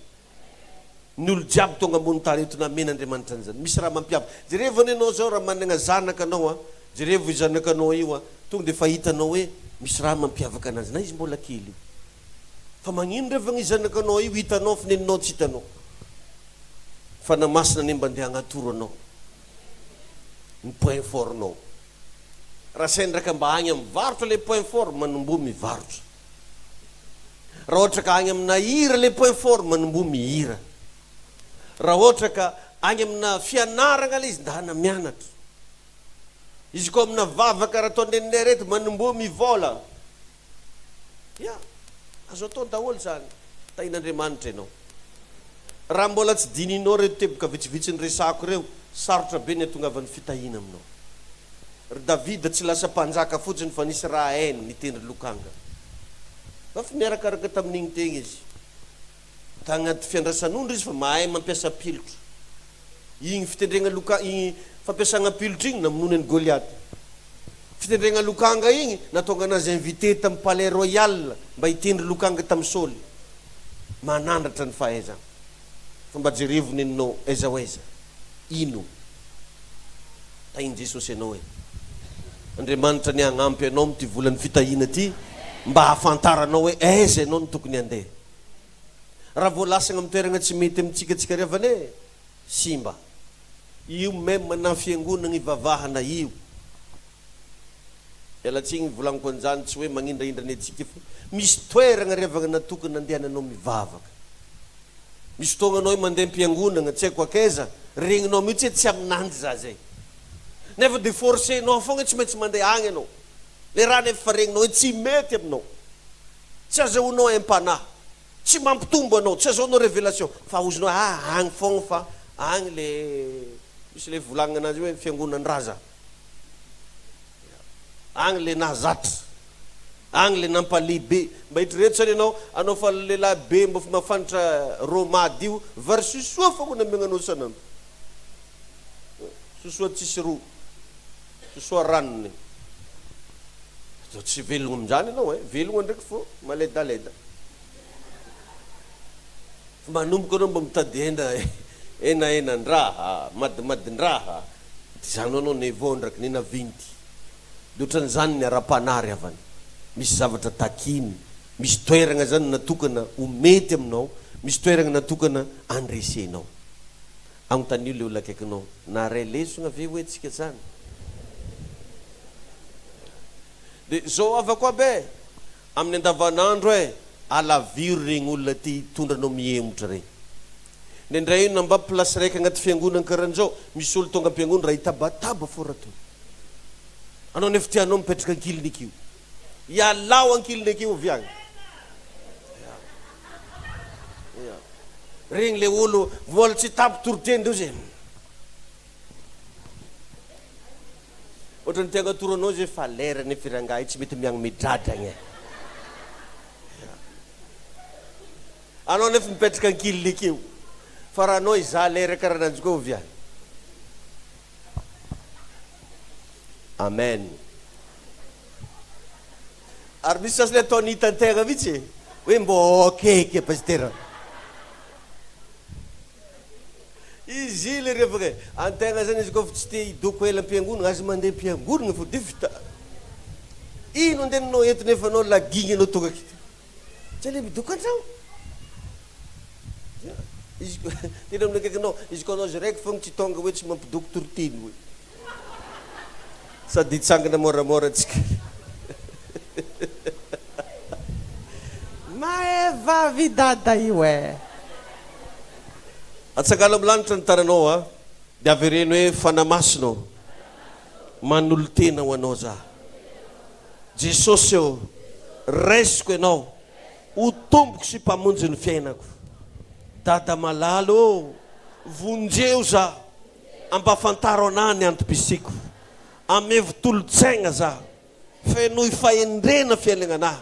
Ny olo jiaby tonga ambony tany eto namena Andriamanitra an'izany. Misy raha mampiavaka. Jerevo anie anao zao raha managna zanaka anao a, jerevo io zanakanao io a, tonga de efa hitanao hoe misy raha mampiavaka anazy na izy mbola kely io. Fa magnino refa gny zanakanao io hitanao fa neninao tsy hitanao. Fanahy Masina anie mba ndeha hagnatoro anao ny point fort nao. Raha sendra ka mba agny amin'ny varotra le point fort, manomboha mivarotra. Raha ohatra ka agny amina hira le point fort manomboha mihira. Raha ohatra ka agny amina fianaragna le izy ndana mianatra. Izy koa amina vavaka raha ataon'ny neninay reto manomboha mivôla. Ya, azo atao daholo zany. Tahin'Andriamanitra ianao. Raha mbola tsy dinihinao reto teboka vitsivitsy niresahako ireo, sarotra be ny hatongavan'ny fitahiana aminao. Ry Davida tsy lasa mpanjaka fotsiny fa nisy raha hainy nitendry lokanga. Fa niarakaraka tamin'igny tegna izy. Tagnaty fiandrasan'ondry izy fa mahay mampiasa pilotra. Igny fitendregna loka igny fampiasagna pilotra igny namonoany an'i Goliata. Fitendregna lokanga igny nahatonga anazy invité tamin'ny palais royal mba hitendry lokanga tamin'i Saoly. Manandratra ny fahaizagna. Fa mba jerevo neninao aiza ho aiza. Ino? Tahin'i Jesosy anao e. Andriamanitra anie hagnampy anao amin'ity volan'ny fitahiana ty mba hahafantaranao hoe aiza ianao no tokony handeha. Raha vao lasagna amin'ny toeragna tsy mety amintsika tsika ry havana e, simba. Io même na fiangonagna ivavahana io. Miala tsiny volagniko an'izany tsy hoe magnindrahindra ny antsika fa misy toeragna ry havagna natokana andehananao mivavaka. Misy fotoagna anao mandeha am-piangonagna tsy haiko akaiza, regninao mihitsy hoe tsy aminanjy za zay. Nefa de forcer-nao fogna hoe tsy maintsy mandeha agny anao. Le raha nefa efa regninao hoe tsy mety aminao. Tsy azahoanao aim-panahy. Tsy mampitombo anao, tsy azahoanao révélation fa ahozinao hoe ah agny fogna fa agny le misy le volagnina anazy hoe fiangonan-draza. Agny le nahazatra, agny le nampalehibe. Mba eritrereto zany ianao, anao fa lehilahy be mba mafanitra rô mady io, vary sosoa fogna namiagna anao isan'andro. Sosoa tsisy ro, sosoa ranony. Atao tsy velogno amin'izany ianao e, velogno ndraiky fô maledaleda. Fa manomboka anao mba mitady hena, henahenan-draha, madimadin-draha. Dia izany ho'a anao ne vondraky ne navinty. Dia ohatran'izany ny ara-panahy ry havana. Misy zavatra takiny, misy toeragna zany natokana ho mety aminao, Misy toeragna natokana andresenao. Agnontanio le olona akaikinao, naharay lesogna ve hoe tsika zany? De zao havako aby e! Amin'ny andavanandro e! Alaviro regny olona te hitondra anao mihemotra regny. Indraindray io na mba place raika agnaty fiangonagna karan'izao, misy olo tonga am-piangonana raha hitabataba fô raha toy. Anao nefa tianao mipetraka ankiliny akeo. Ialao ankiliny akeo avy agny. Ya. Ya. Regny le olo mbola tsy tapy toriteny reo zay. Ohatran'ny te hagnatoro anao zay fa lera nefa i rangahy tsy mety miagnome dradragna e. Ya. Anao nefa mipetraka ankiliny akeo. Fa raha anao hizaha lera karaha ananjy koa ovy agny. Amen. Ary misy sasany ataony hitan-tegna mihitsy e, hoe mbô akaiky pasitera. Izy le revaka e, antegna zany izy kôfa tsy te hidoko ela am-piangonagna, aza mandeha am-piangonagna fô de vita. Ino andehananao eto nefa anao lagigny anao tonga aketo. Tsy le midoko an-tragno. Izy ko tena amin'ny akaikinao, izy ko anao izy raiky fogna tsy tonga hoe tsy mampidoko toriteny hoe. Sady hitsangana moramora tsika. Maeva avy dada io eh. Atsangano amin'ny lanitra ny tananao a, dia avereno hoe Fanahy Masina ô, manolo-tena ho anao za. Jesosy ô, raisiko Ianao ho Tompoko sy Mpamonjy ny fiainako. Dada malala ô, vonjeo za, ampafantaro anah ny antom-pisiako. Amevo tolo-tsaigna za, fenoy fahendrena fiainagna anah.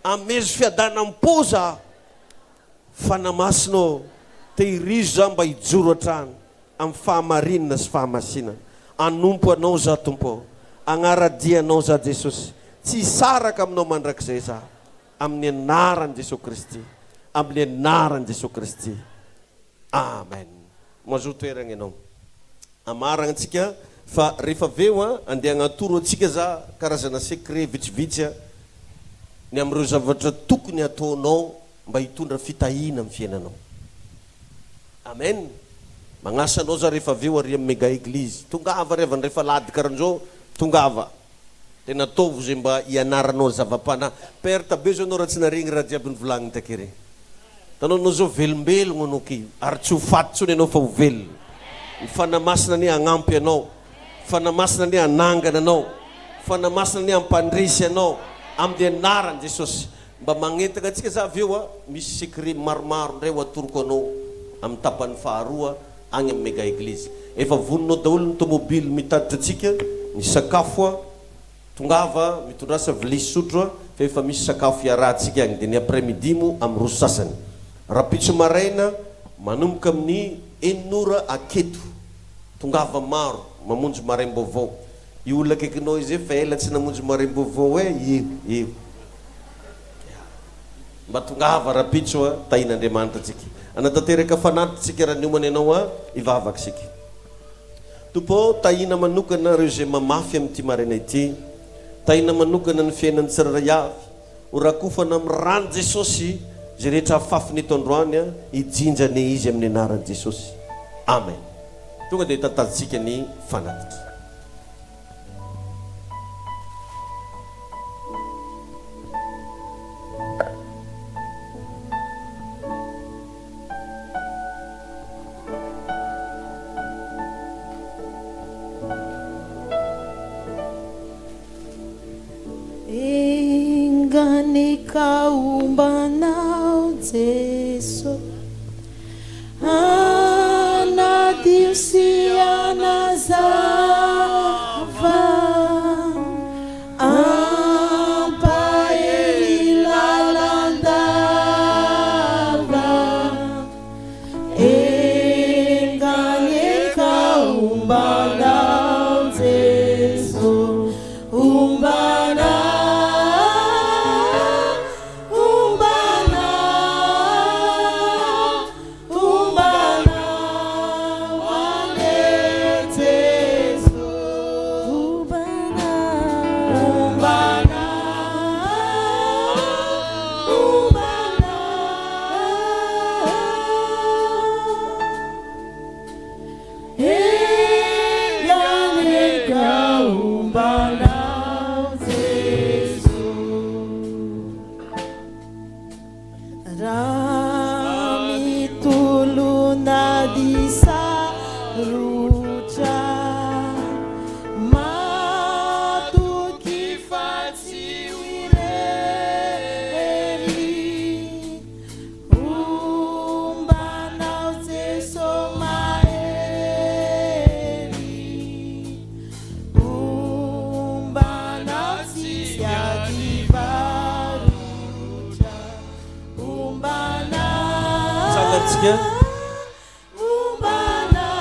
Amezo fiadanam-po za, Fanahy Masina ô, tehirizo za mba hijoro hatrany amin'ny fahamarinana sy fahamasinana. Hanompo Anao za Tompo ô. Hagnara-dia Anao za Jesosy. Tsy hisaraka Aminao mandrakizay za. Amin'ny anaran'i Jesosy Kristy. Amin'ny anaran'i Jesosy Kristy. Amen. Mazoa toeragna ianao. Amaragna antsika fa rehefa avy eo an, andeha hagnatoro antsika za karazana secret vitsivitsy an, ny amin'ireo zavatra tokony hataonao mba hitondra fitahiana amin'ny fiainanao. Amen! Magnasa anao za rehefa avy eo ary amin'ny Mega Eglise. Tongava ry havana rehefa alahady karan'izao, tongava. Tena ataovy izay mba hianaranao zava-panahy. Perte be zao anao raha tsy naregny raha jiaby nivolagniny take regny. Hitanao anao zao velombelogno anao kay ary tsy ho faty tsony ianao fa ho velona. Ny Fanahy Masina anie hagnampy anao. Fanahy Masina anie hanangana anao. Fanahy Masina anie hampandresy anao amin'ny anaran'i Jesosy. Mba magnentagna antsika za avy eo a, misy secret maromaro ndray ho atoroko anao amin'ny tapany faharoa agny amin'ny Mega Eglise. Efa vonona ao daholo ny tomobile mitatitra antsika, ny sakafo a, tongava mitondrasa vilia sy sotro a, fa efa misy sakafo iarahantsika agny, dia ny après midi moa amin'ny roa sy sasany. Rahampitso maraina manomboka amin'ny enina ora aketo, tongava maro mamonjy maraim-baovao. Io olona akaikinao io zay fa ela tsy namonjy maraim-baovao eh, io, io. Ya. Mba tongava rahampitso a, tahin'Andriamanitra antsika. Hanatanteraka fanatitra tsika raha niomana ianao a, hivavaka isika. Tompo ô, tahina manokana ireo izay mamafy amin'ity maraina ity. Tahina manokana ny fiainan'ny tsirairay avy. Ho rakofana amin'ny ran'i Jesosy izay rehetra afafiny eto androany a, hijinja anie izy amin'ny anaran'i Jesosy. Amen. Tonga dia tantazitsika ny fanatitra. Enga anie ka homba anao Jeso Hanadio sy hanazava Hampahery lalandava Enga anie ka homba anao Jeso Homba anao, homba anao, homba anao anie Jeso. ady sarotra matoky fa tsy ho irery hombanao Jeso mahery hombanao tsisy ady varotra hombanao Tsangantsika. Hombanao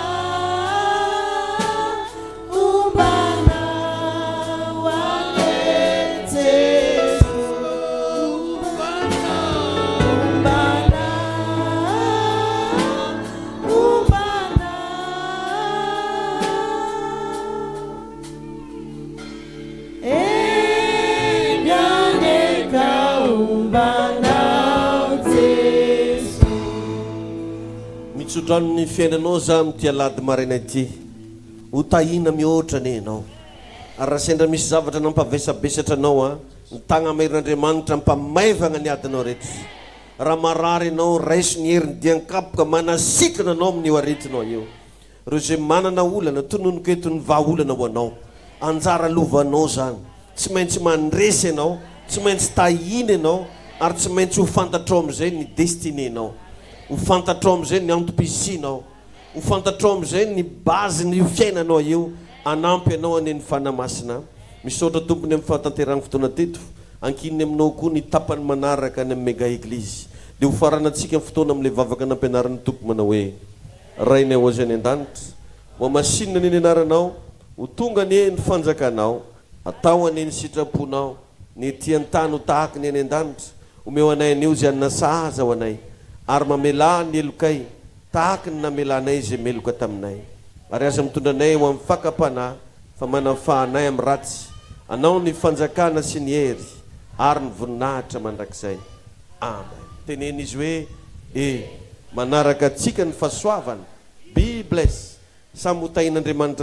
hombanao ane Jeso hombanao hombanao Enga anie ka hombanao Jeso. Mitsodrano ny fiainanao za amin'ity alahady maraina ity. Ho tahiana mihoatra anie ianao. Ary raha sendra misy zavatra nampavesabesatra anao an, ny tagna-merin'Andriamanitra hampamaivagna ny adinao rehetra. Raha marary ianao, raiso ny heriny dian-kapoka manasitrana anao amin'io aretinao io. Ireo izay manana olana, tononiko eto ny vahaolana ho anao. Anjara lovanao izany. Tsy maintsy mandresy ianao, tsy maintsy tahiana ianao, ary tsy maintsy ho fantatrao amin'izay ny destinée-nao. Ho fantatrao amin'izay ny antom-pisianao. Ho fantatrao amin'izay ny base-n'io fiainanao io. Hanampy anao anie ny Fanahy Masina. Misaotra Tompony amin'ny fahatanterahan'ny fotoana teto. Ankininy aminao koa ny tapany manaraka any amin'ny Mega Eglise. Dia ho faranantsika ny fotoana amin'ilay vavaka nampianarin'ny Tompo manao hoe. Rainay ho Izay any an-danitra, Hohamasinina anie ny anaranao, Ho tonga anie ny fanjakanao, Atao anie ny sitraponao, ny ety an-tany ho tahaka ny any an-danitra, Omeo anay anio izay hanina sahaza ho anay, ary mamelà ny helokay, tahaka ny namelanay izay meloka taminay. Ary aza mitondra anay ho amin'ny fakam-panahy, fa manafaha anay amin'ny ratsy. Anao ny fanjakana sy ny hery ary ny voninahitra mandrakizay. Amen. Teneno izy hoe e. Manaraka antsika ny fahasoavana. Be bless. Samy ho tahin'Andriamanitra.